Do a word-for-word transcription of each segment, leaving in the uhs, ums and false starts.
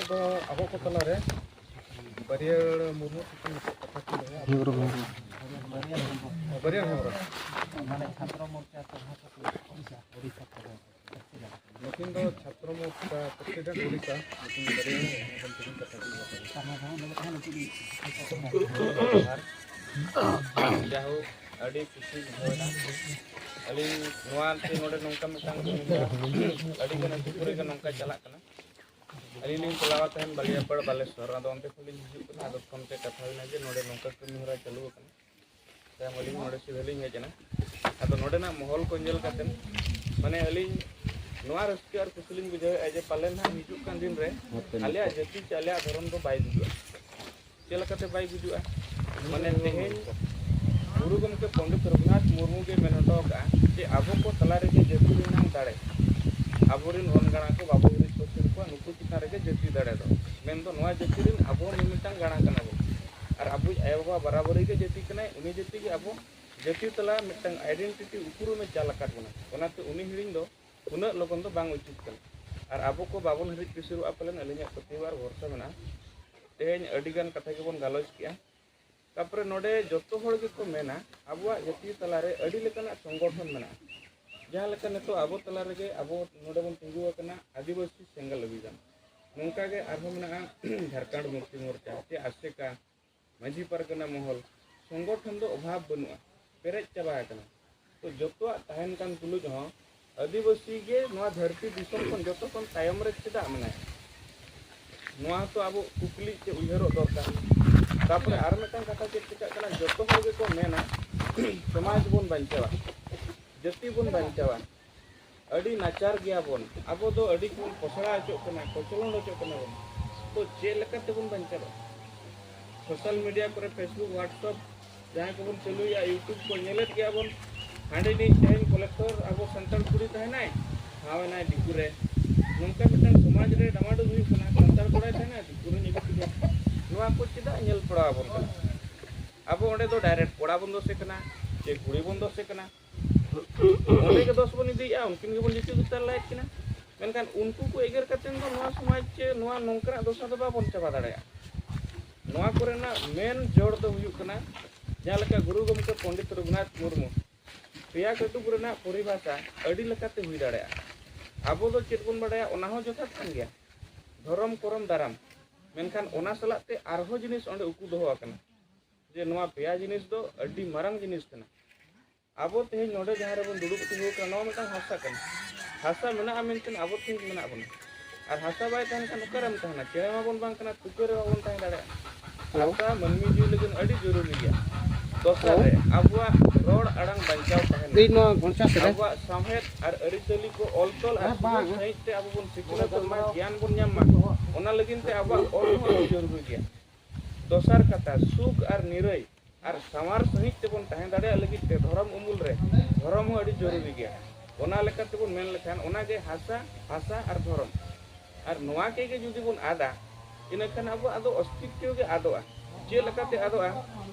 ᱫᱚ ᱟᱵᱚ ᱠᱚ ᱛᱟᱞᱟᱨᱮ ᱵᱟᱹᱨᱭᱟᱹᱲ ᱢᱩᱨᱢᱩ ᱛᱟᱹᱠᱤᱱ ᱠᱟᱛᱷᱟ ᱠᱤᱱ ᱞᱟᱹᱭᱟ᱾ ᱦᱮᱸᱵᱨᱚᱢ, ᱦᱮᱸᱵᱨᱚᱢ᱾ ᱵᱟᱹᱨᱭᱟᱹᱲ ᱦᱮᱢᱵᱨᱚᱢ᱾ ᱢᱟᱱᱮ ᱪᱷᱟᱛᱨᱚ ᱢᱳᱨᱪᱟ ᱥᱚᱵᱷᱟᱯᱚᱛᱤ ᱳᱰᱤᱥᱟ, ᱳᱰᱤᱥᱟ ᱯᱨᱚᱫᱮᱥ᱾ ᱱᱩᱠᱤᱱ ᱫᱚ ᱪᱷᱟᱛᱨᱚ ᱢᱳᱨᱪᱟ ᱯᱨᱮᱥᱤᱰᱮᱱᱴ ᱳᱰᱤᱥᱟ, ᱱᱩᱠᱤᱱ ᱵᱟᱹᱨᱭᱟᱹᱲ ᱦᱮᱢᱵᱨᱚᱢ ᱛᱟᱹᱠᱤᱱ ᱠᱟᱛᱷᱟ ᱠᱤᱱ ᱞᱟᱹᱭᱟ᱾ ᱟᱨ ᱡᱟᱭᱦᱳᱠ, ᱟᱹᱰᱤ ᱠᱩᱥᱤ ᱵᱩᱡᱷᱟᱹᱣ ᱮᱱᱟ᱾ ᱟᱹᱞᱤᱧ ᱱᱚᱣᱟ ᱛᱮ ᱱᱚᱰᱮ ᱱᱚᱝᱠᱟ ᱢᱤᱫᱴᱟᱝ ᱟᱹᱰᱤ ᱜᱟᱱ ᱟᱹᱛᱩ ᱠᱚᱨᱮ ᱜᱮ ᱱᱚᱝᱠᱟ ᱪᱟᱞᱟᱜ ᱠᱟᱱᱟ᱾ ᱟᱹᱞᱤᱧ ᱞᱤᱧ ᱪᱟᱞᱟᱣᱟ ᱛᱟᱦᱮᱱ ᱵᱟᱞᱤᱭᱟᱯᱟᱲ, ᱵᱟᱞᱮᱥᱚᱨ, ᱟᱫᱚ ᱚᱱᱛᱮ ᱠᱷᱚᱱ ᱞᱤᱧ ᱦᱤᱡᱩᱜ ᱠᱟᱱᱟ᱾ ᱟᱫᱚ ᱯᱷᱳᱱ ᱛᱮ ᱠᱟᱛᱷᱟ ᱦᱩᱭᱱᱟ ᱡᱮ ᱱᱚᱰᱮ ᱱᱚᱝᱠᱟ ᱠᱟᱹᱢᱤ ᱦᱚᱨᱟ ᱪᱟᱹᱞᱩ ᱟᱠᱟᱱᱟ᱾ ᱛᱟᱭᱚᱢ ᱟᱹᱞᱤᱧ ᱱᱚᱰᱮ ᱥᱤᱫᱷᱟᱹ ᱞᱤᱧ ᱦᱮᱡ ᱮᱱᱟ᱾ ᱟᱫᱚ ᱱᱚᱰᱮᱱᱟᱜ ᱢᱚᱦᱚᱞ ᱠᱚ ᱧᱮᱞ ᱠᱟᱛᱮ, ᱢᱟᱱᱮ, ᱟᱹᱞᱤᱧ ᱱᱚᱣᱟ ᱨᱟᱹᱥᱠᱟᱹ ᱟᱨ ᱠᱩᱥᱤ ᱞᱤᱧ ᱵᱩᱡᱷᱟᱹᱣᱮᱫᱼᱟ ᱡᱮ ᱯᱟᱞᱮᱱ ᱦᱟᱸᱜ ᱦᱤᱡᱩᱜ ᱠᱟᱱ ᱫᱤᱱ ᱨᱮ ᱟᱞᱮᱭᱟᱜ ᱡᱟᱹᱛᱤ ᱪᱮ ᱟᱞᱮᱭᱟᱜ ᱫᱷᱚᱨᱚᱢ ᱫᱚ ᱵᱟᱭ ᱜᱩᱡᱩᱜᱼᱟ᱾ ᱪᱮᱫ ᱞᱮᱠᱟᱛᱮ ᱵᱟᱭ ᱜᱩᱡᱩᱜᱼᱟ? ᱢᱟᱱᱮ, ᱛᱮᱦᱮᱧ ᱜᱩᱨᱩ ᱜᱚᱢᱠᱮ ᱯᱚᱱᱰᱤᱛ ᱨᱚᱜᱷᱩᱱᱟᱛᱷ ᱢᱩᱨᱢᱩ ᱜᱮ ᱢᱮᱱ ᱦᱚᱴᱚ ᱟᱠᱟᱫᱼᱟ ᱡᱮ ᱟᱵᱚ ᱠᱚ ᱛᱟᱞᱟ ᱨᱮᱜᱮ ᱡᱟᱹᱛᱤ ᱨᱮᱱᱟᱜ ᱫᱟᱲᱮ, ᱟᱵᱚᱨᱮᱱ ᱦᱚᱱ ᱜᱟᱬᱟ ᱠᱚ ᱵᱟᱵᱚ ᱦᱤᱨᱤᱡ ᱯᱟᱹᱥᱤᱨ ᱠᱚᱣᱟ, ᱱᱩᱠᱩ ᱪᱮᱛᱟᱱ ᱨᱮᱜᱮ ᱡᱟᱹᱛᱤ ᱫᱟᱲᱮ ᱫᱚ᱾ ᱢᱮᱱᱫᱚ ᱱᱚᱣᱟ ᱡᱟᱹᱛᱤ ᱨᱮᱱ ᱟᱵᱚ ᱢᱤᱢᱤᱫᱴᱟᱝ ᱜᱟᱬᱟ ᱠᱟᱱᱟ ᱵᱚᱱ᱾ ᱟᱨ ᱟᱵᱚᱭᱤᱡ ᱟᱭᱳᱼᱵᱟᱵᱟ ᱵᱟᱨᱟᱵᱟᱹᱨᱤ ᱜᱮ ᱡᱟᱹᱛᱤ ᱠᱟᱱᱟᱭ, ᱩᱱᱤ ᱡᱟᱹᱛᱤ ᱜᱮ ᱟᱵᱚ ᱡᱟᱹᱛᱤ ᱛᱟᱞᱟ ᱢᱤᱫᱴᱟᱝ ᱟᱭᱰᱮᱱᱴᱤᱴᱤ ᱩᱯᱨᱩᱢᱮ ᱪᱟᱞ ᱟᱠᱟᱫ ᱵᱚᱱᱟ᱾ ᱚᱱᱟᱛᱮ ᱩᱱᱤ ᱦᱤᱲᱤᱧ ᱫᱚ ᱩᱱᱟᱹᱜ ᱞᱚᱜᱚᱱ ᱫᱚ ᱵᱟᱝ ᱩᱪᱤᱛ ᱠᱟᱱᱟ᱾ ᱟᱨ ᱟᱵᱚ ᱠᱚ ᱵᱟᱵᱚᱱ ᱦᱤᱨᱤᱡ ᱯᱤᱥᱤᱨᱚᱜᱼᱟ ᱯᱟᱞᱮᱱ, ᱟᱹᱞᱤᱧᱟᱜ ᱯᱟᱹᱛᱭᱟᱹᱣ ᱟᱨ ᱵᱷᱚᱨᱥᱟ ᱢᱮᱱᱟᱜᱼᱟ᱾ ᱛᱮᱦᱮᱧ ᱟᱹᱰᱤᱜᱟᱱ ᱠᱟᱛᱷᱟ ᱜᱮᱵᱚᱱ ᱜᱟᱞᱚᱪ ᱠᱮᱜᱼᱟ᱾ ᱛᱟᱯᱚᱨᱮ ᱱᱚᱰᱮ ᱡᱚᱛᱚ ᱦᱚᱲ ᱜᱮᱠᱚ ᱢᱮᱱᱟ, ᱟᱵᱚᱣᱟᱜ ᱡᱟᱹᱛᱤ ᱛᱟᱞᱟᱨᱮ ᱟᱹᱰᱤ ᱞᱮᱠᱟᱱᱟᱜ ᱥᱚᱝᱜᱚᱴᱷᱚᱱ ᱢᱮᱱᱟᱜᱼᱟ᱾ ᱡᱟᱦᱟᱸ ᱞᱮᱠᱟ ᱱᱤᱛᱚᱜ ᱟᱵᱚ ᱛᱟᱞᱟ ᱨᱮᱜᱮ ᱟᱵᱚ ᱱᱚᱰᱮ ᱵᱚᱱ ᱛᱤᱸᱜᱩ ᱟᱠᱟᱱᱟ ᱟᱹᱫᱤᱵᱟᱹᱥᱤ ᱥᱮᱸᱜᱮᱞ ᱚᱵᱷᱤᱡᱟᱱ, ᱱᱚᱝᱠᱟ ᱜᱮ ᱟᱨᱦᱚᱸ ᱢᱮᱱᱟᱜᱼᱟ ᱡᱷᱟᱲᱠᱷᱚᱸᱰ ᱢᱩᱠᱛᱤ ᱢᱳᱨᱪᱟ ᱪᱮ ᱟᱥᱮᱠᱟ, ᱢᱟᱹᱡᱷᱤ ᱯᱟᱨᱜᱟᱱᱟ ᱢᱚᱦᱚᱞ, ᱥᱚᱝᱜᱚᱴᱷᱚᱱ ᱫᱚ ᱚᱵᱷᱟᱵᱽ ᱵᱟᱹᱱᱩᱜᱼᱟ, ᱯᱮᱨᱮᱡ ᱪᱟᱵᱟ ᱟᱠᱟᱱᱟ᱾ ᱛᱚ ᱡᱚᱛᱚᱣᱟᱜ ᱛᱟᱦᱮᱱ ᱠᱟᱱ ᱛᱩᱞᱩᱡ ᱦᱚᱸ ᱟᱹᱫᱤᱵᱟᱹᱥᱤ ᱜᱮ ᱱᱚᱣᱟ ᱫᱷᱟᱹᱨᱛᱤ ᱫᱤᱥᱚᱢ ᱠᱷᱚᱱ ᱡᱚᱛᱚ ᱠᱷᱚᱱ ᱛᱟᱭᱚᱢ ᱨᱮ ᱪᱮᱫᱟᱜ ᱢᱮᱱᱟᱭᱟ? ᱱᱚᱣᱟ ᱦᱚᱸᱛᱚ ᱟᱵᱚ ᱠᱩᱠᱞᱤ ᱪᱮ ᱩᱭᱦᱟᱹᱨᱚᱜ ᱫᱚᱨᱠᱟᱨ᱾ ᱛᱟᱯᱚᱨᱮ ᱟᱨ ᱢᱤᱫᱴᱟᱝ ᱠᱟᱛᱷᱟ ᱪᱮᱫ ᱪᱤᱠᱟᱹᱜ ᱠᱟᱱᱟ, ᱡᱚᱛᱚ ᱦᱚᱲ ᱜᱮᱠᱚ ᱢᱮᱱᱟ ᱥᱚᱢᱟᱡᱽ ᱵᱚᱱ ᱵᱟᱧᱪᱟᱣᱟ, ᱡᱟᱹᱛᱤ ᱵᱚᱱ ᱵᱟᱧᱪᱟᱣᱟ᱾ ᱟᱹᱰᱤ ᱱᱟᱪᱟᱨ ᱜᱮᱭᱟ ᱵᱚᱱ, ᱟᱵᱚ ᱫᱚ ᱟᱹᱰᱤ ᱵᱚᱱ ᱯᱚᱥᱲᱟ ᱦᱚᱪᱚᱜ ᱠᱟᱱᱟ, ᱠᱚᱪᱞᱚᱱ ᱦᱚᱪᱚᱜ ᱠᱟᱱᱟ ᱵᱚᱱ᱾ ᱛᱚ ᱪᱮᱫ ᱞᱮᱠᱟ ᱛᱮᱵᱚᱱ ᱵᱟᱧᱪᱟᱣᱟ? ᱥᱳᱥᱟᱞ ᱢᱤᱰᱤᱭᱟ ᱠᱚᱨᱮ, Facebook, WhatsApp, ᱡᱟᱦᱟᱸᱭ ᱠᱚᱵᱚᱱ ᱪᱟᱹᱞᱩᱭᱮᱫᱼᱟ, YouTube ᱠᱚ ᱧᱮᱞᱮᱫ ᱜᱮᱭᱟ ᱵᱚᱱ, ᱦᱟᱸᱰᱮ ᱱᱤᱡ ᱛᱮᱦᱮᱧ ᱠᱚᱞᱮᱠᱴᱚᱨ ᱟᱵᱚ ᱥᱟᱱᱛᱟᱲ ᱠᱩᱲᱤ ᱛᱟᱦᱮᱱᱟᱭ, ᱴᱷᱟᱶ ᱮᱱᱟᱭ ᱫᱤᱠᱩ ᱨᱮ᱾ ᱱᱚᱝᱠᱟ ᱢᱤᱫᱴᱟᱝ ᱥᱚᱢᱟᱡᱽ ᱨᱮ ᱰᱟᱢᱟᱰᱳᱞ ᱦᱩᱭᱩᱜ ᱠᱟᱱᱟ, ᱥᱟᱱᱛᱟᱲ ᱠᱚᱲᱟᱭ ᱛᱟᱦᱮᱱᱟ, ᱫᱤᱠᱩ ᱨᱮ ᱧᱮᱞ ᱠᱮᱫᱮᱭᱟ᱾ ᱱᱚᱣᱟ ᱠᱚ ᱪᱮᱫᱟᱜ ᱧᱮᱞ ᱯᱟᱲᱟᱣ ᱟᱵᱚᱱ ᱠᱟᱱᱟ? ᱟᱵᱚ ᱚᱸᱰᱮ ᱫᱚ ᱰᱟᱭᱨᱮᱠᱴ ᱠᱚᱲᱟ ᱵᱚᱱ ᱫᱳᱥᱮ ᱠᱟᱱᱟ ᱥᱮ ᱠᱩᱲᱤ ᱵᱚᱱ ᱫᱳᱥᱮ ᱠᱟᱱᱟ? ᱚᱸᱰᱮ ᱜᱮ ᱫᱳᱥ ᱵᱚᱱ ᱤᱫᱤᱭᱮᱫᱼᱟ, ᱩᱱᱠᱤᱱ ᱜᱮᱵᱚᱱ ᱡᱟᱹᱛᱤ ᱩᱛᱟᱹᱨ ᱞᱟᱭᱮᱫ ᱠᱤᱱᱟ᱾ ᱢᱮᱱᱠᱷᱟᱱ ᱩᱱᱠᱩ ᱠᱚ ᱮᱜᱮᱨ ᱠᱟᱛᱮ ᱫᱚ ᱱᱚᱣᱟ ᱥᱚᱢᱟᱡᱽ ᱪᱮ ᱱᱚᱣᱟ ᱱᱚᱝᱠᱟᱱᱟᱜ ᱫᱚᱥᱟ ᱫᱚ ᱵᱟᱵᱚᱱ ᱪᱟᱵᱟ ᱫᱟᱲᱮᱭᱟᱜᱼᱟ᱾ ᱱᱚᱣᱟ ᱠᱚᱨᱮᱱᱟᱜ ᱢᱮᱱ ᱡᱚᱲ ᱫᱚ ᱦᱩᱭᱩᱜ ᱠᱟᱱᱟ, ᱡᱟᱦᱟᱸ ᱞᱮᱠᱟ ᱜᱩᱨᱩ ᱜᱚᱢᱠᱮ ᱯᱚᱱᱰᱤᱛ ᱨᱚᱜᱷᱩᱱᱟᱛᱷ ᱢᱩᱨᱢᱩ ᱯᱮᱭᱟ ᱠᱟᱹᱴᱩᱵ ᱨᱮᱱᱟᱜ ᱯᱚᱨᱤᱵᱷᱟᱥᱟ ᱟᱹᱰᱤ ᱞᱮᱠᱟᱛᱮ ᱦᱩᱭ ᱫᱟᱲᱮᱭᱟᱜᱼᱟ᱾ ᱟᱵᱚ ᱫᱚ ᱪᱮᱫ ᱵᱚᱱ ᱵᱟᱲᱟᱭᱟ, ᱚᱱᱟ ᱦᱚᱸ ᱡᱚᱛᱷᱟᱛ ᱠᱟᱱ ᱜᱮᱭᱟ, ᱫᱷᱚᱨᱚᱢ, ᱠᱚᱨᱚᱢ, ᱫᱟᱨᱟᱢ᱾ ᱢᱮᱱᱠᱷᱟᱱ ᱚᱱᱟ ᱥᱟᱞᱟᱜ ᱛᱮ ᱟᱨᱦᱚᱸ ᱡᱤᱱᱤᱥ ᱚᱸᱰᱮ ᱩᱠᱩ ᱫᱚᱦᱚ ᱟᱠᱟᱱᱟ, ᱡᱮ ᱱᱚᱣᱟ ᱯᱮᱭᱟ ᱡᱤᱱᱤᱥ ᱫᱚ ᱟᱹᱰᱤ ᱢᱟᱨᱟᱝ ᱡᱤᱱᱤᱥ ᱠᱟᱱᱟ᱾ ᱟᱵᱚ ᱛᱮᱦᱮᱧ ᱱᱚᱰᱮ ᱡᱟᱦᱟᱸ ᱨᱮᱵᱚᱱ ᱫᱩᱲᱩᱵ ᱛᱤᱸᱜᱩ ᱟᱠᱟᱱᱟ, ᱱᱚᱣᱟ ᱢᱤᱫᱴᱟᱝ ᱦᱟᱥᱟ ᱠᱟᱱᱟ᱾ ᱦᱟᱥᱟ ᱢᱮᱱᱟᱜᱼᱟ ᱢᱮᱱᱛᱮ ᱟᱵᱚ ᱛᱮᱦᱮᱧ ᱢᱮᱱᱟᱜ ᱵᱚᱱᱟ᱾ ᱟᱨ ᱦᱟᱥᱟ ᱵᱟᱭ ᱛᱟᱦᱮᱱ ᱠᱷᱟᱱ ᱚᱠᱟᱨᱮᱢ ᱛᱟᱦᱮᱱᱟ? ᱪᱮᱬᱮ ᱢᱟᱵᱚᱱ ᱵᱟᱝ ᱠᱟᱱᱟ, ᱛᱩᱠᱟᱹ ᱨᱮ ᱵᱟᱵᱚᱱ ᱛᱟᱦᱮᱸ ᱫᱟᱲᱮᱭᱟᱜᱼᱟ᱾ ᱦᱮᱞᱳ᱾ ᱦᱟᱥᱟ ᱢᱟᱹᱱᱢᱤ ᱡᱤᱣᱤ ᱞᱟᱹᱜᱤᱫ ᱟᱹᱰᱤ ᱡᱚᱨᱩᱨᱤ ᱜᱮᱭᱟ᱾ ᱫᱚᱥᱟᱨ ᱨᱮ, ᱟᱵᱚᱣᱟᱜ ᱨᱚᱲ ᱟᱲᱟᱝ ᱵᱟᱧᱪᱟᱣ ᱛᱟᱦᱮᱱᱟ᱾ ᱤᱧ ᱱᱚᱣᱟ ᱜᱷᱚᱱᱴᱟ ᱥᱮᱫ ᱨᱮ᱾ ᱟᱵᱚᱣᱟᱜ ᱥᱟᱶᱦᱮᱫ ᱟᱨ ᱟᱹᱨᱤᱪᱟᱹᱞᱤ ᱠᱚ ᱚᱞ ᱛᱚᱞ ᱟᱨ ᱦᱮᱸ, ᱵᱟᱝ᱾ ᱥᱩᱜᱩᱲ ᱥᱟᱺᱦᱤᱡ ᱛᱮ ᱟᱵᱚ ᱵᱚᱱ ᱥᱤᱠᱷᱱᱟᱹᱛᱚᱜ ᱢᱟ, ᱜᱮᱭᱟᱱ ᱵᱚᱱ ᱧᱟᱢ ᱢᱟ, ᱚᱱᱟ ᱞᱟᱹᱜᱤᱫ ᱛᱮ ᱟᱵᱚᱣᱟᱜ ᱚᱞ ᱦᱚᱸ ᱟᱹᱰᱤ ᱡᱚᱨᱩᱨᱤ ᱜᱮᱭᱟ᱾ ᱫᱚᱥᱟᱨ ᱠᱟᱛᱷᱟ, ᱥᱩᱠ ᱟᱨ ᱱᱤᱨᱟᱹᱭ ᱟᱨ ᱥᱟᱶᱟᱨ ᱥᱟᱺᱦᱤᱡ ᱛᱮᱵᱚᱱ ᱛᱟᱦᱮᱸ ᱫᱟᱲᱮᱭᱟᱜ ᱞᱟᱹᱜᱤᱫ ᱛᱮ ᱫᱷᱚᱨᱚᱢ ᱩᱢᱩᱞ ᱨᱮ ᱫᱷᱚᱨᱚᱢ ᱦᱚᱸ ᱟᱹᱰᱤ ᱡᱚᱨᱩᱨᱤ ᱜᱮᱭᱟ᱾ ᱚᱱᱟ ᱞᱮᱠᱟ ᱛᱮᱵᱚᱱ ᱢᱮᱱ ᱞᱮᱠᱷᱟᱱ ᱚᱱᱟᱜᱮ ᱦᱟᱥᱟ, ᱵᱷᱟᱥᱟ ᱟᱨ ᱫᱷᱚᱨᱚᱢ᱾ ᱟᱨ ᱱᱚᱣᱟ ᱠᱚᱜᱮ ᱡᱩᱫᱤ ᱵᱚᱱ ᱟᱫᱟ, ᱤᱱᱟᱹᱠᱷᱟᱱ ᱟᱵᱚᱣᱟᱜ ᱟᱫᱚ ᱚᱥᱛᱤᱛᱛᱚ ᱜᱮ ᱟᱫᱚᱜᱼᱟ᱾ ᱪᱮᱫ ᱞᱮᱠᱟᱛᱮ ᱟᱫᱚᱜᱼᱟ?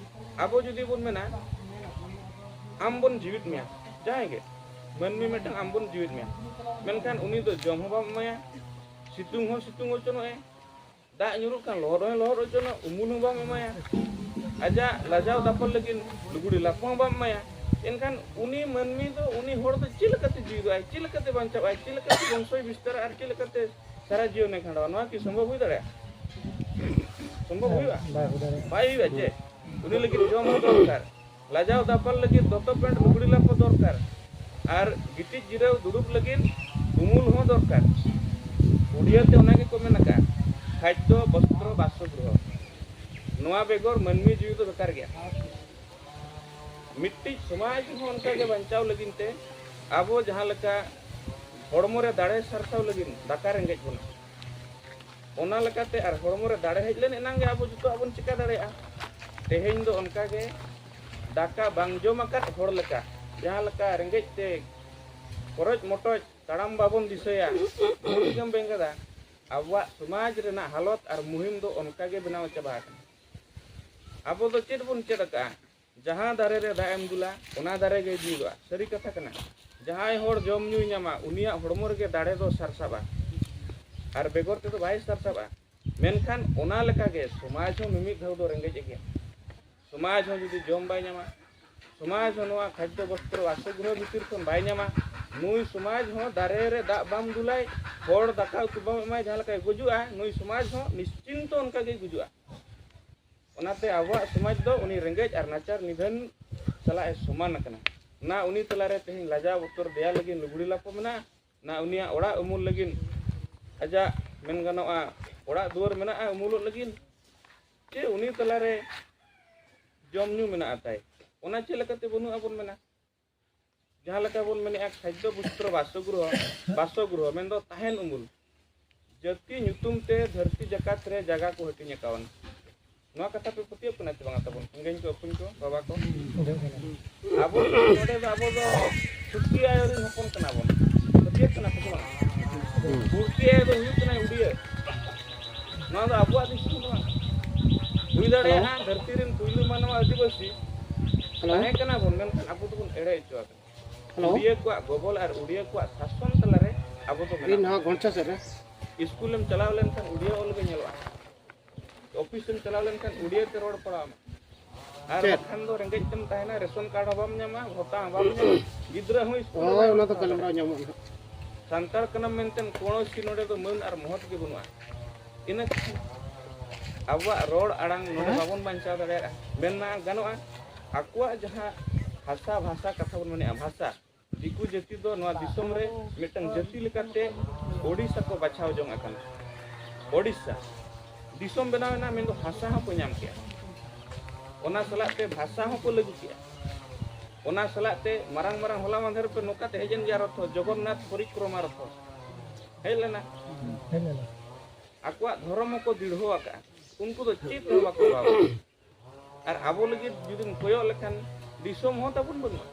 ᱟᱵᱚ ᱡᱩᱫᱤ ᱵᱚᱱ ᱢᱮᱱᱟ, ᱟᱢ ᱵᱚᱱ ᱡᱤᱣᱤᱫ ᱢᱮᱭᱟ, ᱡᱟᱦᱟᱸᱭ ᱜᱮ ᱢᱟᱹᱱᱢᱤ ᱢᱤᱫᱴᱟᱝ ᱟᱢ ᱵᱚᱱ ᱡᱤᱣᱤᱫ ᱢᱮᱭᱟ, ᱢᱮᱱᱠᱷᱟᱱ ᱩᱱᱤ ᱫᱚ ᱡᱚᱢ ᱦᱚᱸ ᱵᱟᱢ ᱮᱢᱟᱭᱟ, ᱥᱤᱛᱩᱝ ᱦᱚᱸ ᱥᱤᱛᱩᱝ ᱦᱚᱪᱚᱱᱚᱜ ᱮ, ᱫᱟᱜ ᱧᱩᱨᱩᱜ ᱠᱷᱟᱱ ᱞᱚᱦᱚᱫ ᱦᱚᱸᱭ ᱞᱚᱦᱚᱫ ᱦᱚᱪᱚᱱᱚᱜ, ᱩᱢᱩᱞ ᱦᱚᱸ ᱵᱟᱢ ᱮᱢᱟᱭᱟ, ᱟᱡᱟᱜ ᱞᱟᱡᱟᱣ ᱫᱟᱯᱚᱞ ᱞᱟᱹᱜᱤᱫ ᱞᱩᱜᱽᱲᱤ ᱞᱟᱯᱚ ᱦᱚᱸ ᱵᱟᱢ ᱮᱢᱟᱭᱟ, ᱮᱱᱠᱷᱟᱱ ᱩᱱᱤ ᱢᱟᱹᱱᱢᱤ ᱫᱚ, ᱩᱱᱤ ᱦᱚᱲ ᱫᱚ ᱪᱮᱫ ᱞᱮᱠᱟᱛᱮ ᱡᱤᱣᱤᱫᱚᱜᱼᱟᱭ, ᱪᱮᱫ ᱞᱮᱠᱟᱛᱮ ᱵᱟᱧᱪᱟᱜᱼᱟᱭ, ᱪᱮᱫ ᱞᱮᱠᱟᱛᱮ ᱵᱚᱝᱥᱚᱭ ᱵᱤᱥᱛᱟᱨᱟ ᱟᱨ ᱪᱮᱫ ᱞᱮᱠᱟᱛᱮ ᱥᱟᱨᱟ ᱡᱤᱭᱚᱱᱮ ᱠᱷᱟᱸᱰᱟᱣᱟ? ᱱᱚᱣᱟ ᱠᱤ ᱥᱚᱢᱵᱷᱚᱵ ᱦᱩᱭ ᱫᱟᱲᱮᱭᱟᱜᱼᱟ? ᱥᱚᱢᱵᱷᱚᱵ ᱦᱩᱭᱩᱜᱼᱟ? ᱵᱟᱭ ᱦᱩᱭ ᱫᱟᱲᱮᱭᱟᱜᱼᱟ᱾ ᱵᱟᱭ ᱦᱩᱭᱩᱜᱼᱟ ᱪᱮ? ᱩᱱᱤ ᱞᱟᱹᱜᱤᱫ ᱡᱚᱢ ᱦᱚᱸ ᱫᱚᱨᱠᱟᱨ, ᱞᱟᱡᱟᱣ ᱫᱟᱯᱟᱞ ᱞᱟᱹᱜᱤᱫ ᱫᱚᱛᱚ ᱯᱮᱱᱴ ᱞᱩᱜᱽᱲᱤ ᱞᱟᱯᱚ ᱫᱚᱨᱠᱟᱨ, ᱟᱨ ᱜᱤᱛᱤᱡ ᱡᱤᱨᱟᱹᱣ ᱫᱩᱲᱩᱵ ᱞᱟᱹᱜᱤᱫ ᱩᱢᱩᱞ ᱦᱚᱸ ᱫᱚᱨᱠᱟᱨ᱾ ᱩᱲᱤᱭᱟᱹ ᱛᱮ ᱚᱱᱟ ᱜᱮᱠᱚ ᱢᱮᱱ ᱟᱠᱟᱫᱼᱟ, ᱠᱷᱟᱫᱽᱫᱚ, ᱵᱚᱥᱛᱨᱚ, ᱵᱟᱥᱚᱜᱨᱚᱦᱚ᱾ ᱱᱚᱣᱟ ᱵᱮᱜᱚᱨ ᱢᱟᱹᱱᱢᱤ ᱡᱤᱣᱤ ᱫᱚ ᱵᱮᱠᱟᱨ ᱜᱮᱭᱟ᱾ ᱢᱤᱫᱴᱤᱡ ᱥᱚᱢᱟᱡᱽ ᱦᱚᱸ ᱚᱱᱠᱟ ᱜᱮ ᱵᱟᱧᱪᱟᱣ ᱞᱟᱹᱜᱤᱫ ᱛᱮ ᱟᱵᱚ ᱡᱟᱦᱟᱸ ᱞᱮᱠᱟ ᱦᱚᱲᱢᱚ ᱨᱮ ᱫᱟᱲᱮ ᱥᱟᱨᱥᱟᱣ ᱞᱟᱹᱜᱤᱫ ᱫᱟᱠᱟ ᱨᱮᱸᱜᱮᱡ ᱵᱚᱱᱟ, ᱚᱱᱟ ᱞᱮᱠᱟᱛᱮ ᱟᱨ ᱦᱚᱲᱢᱚ ᱨᱮ ᱫᱟᱲᱮ ᱦᱮᱡ ᱞᱮᱱ ᱮᱱᱟᱝ ᱜᱮ ᱟᱵᱚ ᱡᱚᱛᱚᱣᱟᱜ ᱵᱚᱱ ᱪᱤᱠᱟ ᱫᱟᱲᱮᱭᱟᱜᱼᱟ᱾ ᱛᱮᱦᱮᱧ ᱫᱚ ᱚᱱᱠᱟ ᱜᱮ ᱫᱟᱠᱟ ᱵᱟᱝ ᱡᱚᱢ ᱟᱠᱟᱫ ᱦᱚᱲ ᱞᱮᱠᱟ, ᱡᱟᱦᱟᱸ ᱞᱮᱠᱟ ᱨᱮᱸᱜᱮᱡ ᱛᱮ ᱠᱚᱨᱚᱪ ᱢᱚᱴᱚᱡ ᱛᱟᱲᱟᱢ ᱵᱟᱵᱚᱱ ᱫᱤᱥᱟᱹᱭᱟ, ᱵᱩᱡᱽ ᱜᱮᱢ ᱵᱮᱸᱜᱮᱫᱟ᱾ ᱟᱵᱚᱣᱟᱜ ᱥᱚᱢᱟᱡᱽ ᱨᱮᱱᱟᱜ ᱦᱟᱞᱚᱛ ᱟᱨ ᱢᱩᱦᱤᱢ ᱫᱚ ᱚᱱᱠᱟ ᱜᱮ ᱵᱮᱱᱟᱣ ᱪᱟᱵᱟ ᱟᱠᱟᱱᱟ᱾ ᱟᱵᱚ ᱫᱚ ᱪᱮᱫ ᱵᱚᱱ ᱪᱮᱫ ᱟᱠᱟᱫᱼᱟ? ᱡᱟᱦᱟᱸ ᱫᱟᱨᱮ ᱨᱮ ᱫᱟᱜ ᱮᱢ ᱫᱩᱞᱟ, ᱚᱱᱟ ᱫᱟᱨᱮ ᱜᱮ ᱡᱤᱣᱤᱫᱚᱜᱼᱟ᱾ ᱥᱟᱹᱨᱤ ᱠᱟᱛᱷᱟ ᱠᱟᱱᱟ᱾ ᱡᱟᱦᱟᱸᱭ ᱦᱚᱲ ᱡᱚᱢ ᱧᱩᱭ ᱧᱟᱢᱟ, ᱩᱱᱤᱭᱟᱜ ᱦᱚᱲᱢᱚ ᱨᱮᱜᱮ ᱫᱟᱲᱮ ᱫᱚ ᱥᱟᱨᱥᱟᱜᱼᱟ, ᱟᱨ ᱵᱮᱜᱚᱨ ᱛᱮᱫᱚ ᱵᱟᱭ ᱥᱟᱨᱥᱟᱜᱼᱟ᱾ ᱢᱮᱱᱠᱷᱟᱱ ᱚᱱᱟ ᱞᱮᱠᱟᱜᱮ ᱥᱚᱢᱟᱡᱽ ᱦᱚᱸ ᱢᱤᱢᱤᱫ ᱫᱷᱟᱣ ᱫᱚ ᱨᱮᱸᱜᱮᱡ ᱜᱮᱭᱟ᱾ ᱥᱚᱢᱟᱡᱽ ᱦᱚᱸ ᱡᱩᱫᱤ ᱡᱚᱢ ᱵᱟᱭ ᱧᱟᱢᱟ, ᱥᱚᱢᱟᱡᱽ ᱦᱚᱸ ᱱᱚᱣᱟ ᱠᱷᱟᱫᱽᱭᱚ ᱵᱚᱥᱛᱨᱚ ᱵᱟᱥᱚᱜᱨᱚᱦᱚ ᱵᱷᱤᱛᱤᱨ ᱠᱷᱚᱱ ᱵᱟᱭ ᱧᱟᱢᱟ, ᱱᱩᱭ ᱥᱚᱢᱟᱡᱽ ᱦᱚᱸ ᱫᱟᱨᱮ ᱨᱮ ᱫᱟᱜ ᱵᱟᱢ ᱫᱩᱞᱟᱭ, ᱦᱚᱲ ᱫᱟᱠᱟ ᱩᱛᱩ ᱵᱟᱢ ᱮᱢᱟᱭ, ᱡᱟᱦᱟᱸ ᱞᱮᱠᱟᱭ ᱜᱩᱡᱩᱜᱼᱟ, ᱱᱩᱭ ᱥᱚᱢᱟᱡᱽ ᱦᱚᱸ ᱱᱤᱥᱪᱤᱱᱛᱚ ᱚᱱᱠᱟ ᱜᱮᱭ ᱜᱩᱡᱩᱜᱼᱟ᱾ ᱚᱱᱟᱛᱮ ᱟᱵᱚᱣᱟᱜ ᱥᱚᱢᱟᱡᱽ ᱫᱚ ᱩᱱᱤ ᱨᱮᱸᱜᱮᱡ ᱟᱨ ᱱᱟᱪᱟᱨ ᱱᱤᱫᱷᱟᱹᱱ ᱥᱟᱞᱟᱜ ᱮ ᱥᱚᱢᱟᱱ ᱟᱠᱟᱱᱟ᱾ ᱚᱱᱟ ᱩᱱᱤ ᱛᱟᱞᱟᱨᱮ ᱛᱮᱦᱮᱧ ᱞᱟᱡᱟᱣ ᱵᱚᱛᱚᱨ ᱫᱮᱭᱟ ᱞᱟᱹᱜᱤᱫ ᱞᱩᱜᱽᱲᱤ ᱞᱟᱯᱚ ᱢᱮᱱᱟᱜᱼᱟ, ᱚᱱᱟ ᱩᱱᱤᱭᱟᱜ ᱚᱲᱟᱜ ᱩᱢᱩᱞ ᱞᱟᱹᱜᱤᱫ, ᱟᱡᱟᱜ ᱢᱮᱱ ᱜᱟᱱᱚᱜᱼᱟ ᱚᱲᱟᱜ ᱫᱩᱣᱟᱹᱨ ᱢᱮᱱᱟᱜᱼᱟ ᱩᱢᱩᱞᱚᱜ ᱞᱟᱹᱜᱤᱫ, ᱪᱮ ᱩᱱᱤ ᱛᱟᱞᱟᱨᱮ ᱡᱚᱢ ᱧᱩ ᱢᱮᱱᱟᱜᱼᱟ ᱛᱟᱭ, ᱚᱱᱟ ᱪᱮᱫ ᱞᱮᱠᱟᱛᱮ ᱵᱟᱹᱱᱩᱜᱼᱟ ᱵᱚᱱ ᱢᱮᱱᱟ? ᱡᱟᱦᱟᱸ ᱞᱮᱠᱟ ᱵᱚᱱ ᱢᱮᱱᱮᱫᱼᱟ ᱠᱷᱟᱫᱽᱭᱚ ᱵᱚᱥᱛᱨᱚ ᱵᱟᱥᱚᱜᱨᱚᱦᱚ, ᱵᱟᱥᱚᱜᱨᱚᱦᱚ ᱢᱮᱱᱫᱚ ᱛᱟᱦᱮᱱ ᱩᱢᱩᱞ, ᱡᱟᱹᱛᱤ ᱧᱩᱛᱩᱢ ᱛᱮ ᱫᱷᱟᱹᱨᱛᱤ ᱡᱟᱠᱟᱛ ᱨᱮ ᱡᱟᱭᱜᱟ ᱠᱚ ᱦᱟᱹᱴᱤᱧ ᱟᱠᱟᱣᱟᱱ᱾ ᱱᱚᱣᱟ ᱠᱟᱛᱷᱟ ᱯᱮ ᱯᱟᱹᱛᱭᱟᱹᱜ ᱠᱟᱱᱟ ᱪᱮ ᱵᱟᱝᱟ ᱛᱟᱵᱚᱱ, ᱮᱸᱜᱟᱧ ᱠᱚ, ᱟᱹᱯᱩᱧ ᱠᱚ, ᱵᱟᱵᱟ ᱠᱚ? ᱟᱵᱚ ᱱᱚᱰᱮ ᱫᱚ ᱟᱵᱚ ᱫᱚ ᱪᱷᱩᱴᱠᱤ ᱟᱭᱳ ᱨᱮᱱ ᱦᱚᱯᱚᱱ ᱠᱟᱱᱟ ᱵᱚᱱ᱾ ᱯᱟᱹᱛᱭᱟᱹᱜ ᱠᱟᱱᱟ ᱯᱮ ᱥᱮ ᱵᱟᱝ? ᱪᱷᱩᱴᱠᱤ ᱟᱭᱳ ᱫᱚ ᱦᱩᱭᱩᱜ ᱠᱟᱱᱟᱭ ᱩᱰᱤᱭᱟᱹ᱾ ᱱᱚᱣᱟ ᱫᱚ ᱟᱵᱚᱣᱟᱜ ᱫᱤᱥᱚᱢ ᱫᱚ ᱵᱟᱝ᱾ ᱦᱩᱭ ᱫᱟᱲᱮᱭᱟᱜᱼᱟ ᱫᱷᱟᱹᱨᱛᱤ ᱨᱮᱱ ᱯᱩᱭᱞᱩ ᱢᱟᱱᱣᱟ ᱟᱹᱫᱤᱵᱟᱹᱥᱤ ᱦᱮᱞᱳ᱾ ᱛᱟᱦᱮᱸ ᱠᱟᱱᱟ ᱵᱚᱱ, ᱢᱮᱱᱠᱷᱟᱱ ᱟᱵᱚ ᱫᱚᱵᱚᱱ ᱮᱲᱮ ᱦᱚᱪᱚ ᱟᱠᱟᱱᱟ᱾ ᱦᱮᱞᱳ᱾ ᱩᱰᱤᱭᱟᱹ ᱠᱚᱣᱟᱜ ᱜᱚᱵᱚᱞ ᱟᱨ ᱩᱰᱤᱭᱟᱹ ᱠᱚᱣᱟᱜ ᱥᱟᱥᱚᱱ ᱛᱟᱞᱟᱨᱮ ᱟᱵᱚ ᱫᱚ ᱤᱧ ᱢᱮᱱᱟᱜ ᱱᱚᱣᱟ ᱵᱚᱱᱟ᱾ ᱜᱚᱱᱪᱟ ᱥᱮᱫ ᱨᱮ᱾ ᱥᱠᱩᱞᱮᱢ ᱪᱟᱞᱟᱣ ᱞᱮᱱᱠᱷᱟᱱ ᱩᱰᱤᱭᱟᱹ ᱚᱞ ᱜᱮ ᱧᱮᱞᱚᱜᱼᱟ᱾ ᱚᱯᱷᱤᱥ ᱮᱢ ᱪᱟᱞᱟᱣ ᱞᱮᱱᱠᱷᱟᱱ ᱩᱰᱤᱭᱟᱹ ᱛᱮ ᱨᱚᱲ ᱯᱟᱲᱟᱣ ᱟᱢᱟ᱾ ᱟᱨ ᱪᱮᱫ? ᱵᱟᱠᱷᱟᱱ ᱫᱚ ᱨᱮᱸᱜᱮᱡ ᱛᱮᱢ ᱛᱟᱦᱮᱱᱟ, ᱨᱮᱥᱚᱱ ᱠᱟᱨᱰ ᱦᱚᱸ ᱵᱟᱢ ᱧᱟᱢᱟ, ᱵᱷᱚᱛᱟ ᱦᱚᱸ ᱵᱟᱢ ᱧᱟᱢᱟ, ᱜᱤᱫᱽᱨᱟᱹ ᱦᱚᱸ ᱥᱠᱩᱞ ᱨᱮ ᱦᱳᱭ, ᱵᱟᱭ ᱚᱱᱟ ᱫᱚ ᱯᱟᱲᱦᱟᱣ ᱜᱟᱞᱢᱟᱨᱟᱣ ᱫᱟᱲᱮᱭᱟᱜᱼᱟ᱾ ᱧᱟᱢᱚᱜᱼᱟ ᱱᱟᱦᱟᱜ᱾ ᱥᱟᱱᱛᱟᱲ ᱠᱟᱱᱟᱢ ᱢᱮᱱᱛᱮ ᱠᱳᱱᱳ ᱥᱤ ᱱᱚᱰᱮ ᱫᱚ ᱢᱟᱹᱱ ᱟᱨ ᱢᱚᱦᱚᱛ ᱜᱮ ᱵᱟᱹᱱᱩᱜᱼᱟ᱾ ᱤᱱᱟᱹ ᱠᱷᱟᱱ ᱟᱵᱚᱣᱟᱜ ᱨᱚᱲ ᱟᱲᱟᱝ ᱱᱚᱰᱮ ᱦᱮᱸ? ᱵᱟᱵᱚᱱ ᱵᱟᱧᱪᱟᱣ ᱫᱟᱲᱮᱭᱟᱜᱼᱟ᱾ ᱢᱮᱱ ᱢᱟ ᱜᱟᱱᱚᱜᱼᱟ, ᱟᱠᱚᱣᱟᱜ ᱡᱟᱦᱟᱸ ᱵᱷᱟᱥᱟ, ᱵᱷᱟᱥᱟ ᱠᱟᱛᱷᱟ ᱵᱚᱱ ᱢᱮᱱᱮᱫᱼᱟ, ᱵᱷᱟᱥᱟ, ᱫᱤᱠᱩ ᱡᱟᱹᱛᱤ ᱫᱚ ᱱᱚᱣᱟ ᱫᱤᱥᱚᱢ ᱨᱮ ᱢᱤᱫᱴᱟᱝ ᱡᱟᱹᱛᱤ ᱞᱮᱠᱟᱛᱮ ᱳᱰᱤᱥᱟ ᱠᱚ ᱵᱟᱪᱷᱟᱣ ᱡᱚᱝ ᱟᱠᱟᱱᱟ᱾ ᱳᱰᱤᱥᱟ ᱫᱤᱥᱚᱢ ᱵᱮᱱᱟᱣ ᱮᱱᱟ, ᱢᱮᱱᱫᱚ ᱵᱷᱟᱥᱟ ᱦᱚᱸᱠᱚ ᱧᱟᱢ ᱠᱮᱜᱼᱟ, ᱚᱱᱟ ᱥᱟᱞᱟᱜ ᱛᱮ ᱵᱷᱟᱥᱟ ᱦᱚᱸᱠᱚ ᱞᱟᱹᱜᱩ ᱠᱮᱜᱼᱟ᱾ ᱚᱱᱟ ᱥᱟᱞᱟᱜ ᱛᱮ ᱢᱟᱨᱟᱝ ᱢᱟᱨᱟᱝ ᱦᱚᱞᱟ ᱢᱟᱫᱷᱮᱨ ᱯᱮ ᱱᱚᱝᱠᱟ ᱛᱮ ᱦᱮᱡ ᱮᱱ ᱜᱮᱭᱟ ᱨᱚᱛᱷᱚ, ᱡᱚᱜᱚᱱᱱᱟᱛᱷ ᱯᱚᱨᱤᱠᱨᱚᱢᱟ ᱨᱚᱛᱷᱚ ᱦᱮᱡ ᱞᱮᱱᱟ᱾ ᱦᱮᱡ ᱞᱮᱱᱟ᱾ ᱟᱠᱚᱣᱟᱜ ᱫᱷᱚᱨᱚᱢ ᱦᱚᱸᱠᱚ ᱫᱤᱲᱦᱚ ᱟᱠᱟᱫᱼᱟ, ᱩᱱᱠᱩ ᱫᱚ ᱪᱮᱫ ᱦᱚᱸ ᱵᱟᱠᱚ ᱚᱵᱷᱟᱵᱟ᱾ ᱟᱨ ᱟᱵᱚ ᱞᱟᱹᱜᱤᱫ ᱡᱩᱫᱤᱢ ᱠᱚᱭᱚᱜ ᱞᱮᱠᱷᱟᱱ, ᱫᱤᱥᱚᱢ ᱦᱚᱸ ᱛᱟᱵᱚᱱ ᱵᱟᱹᱱᱩᱜᱼᱟ,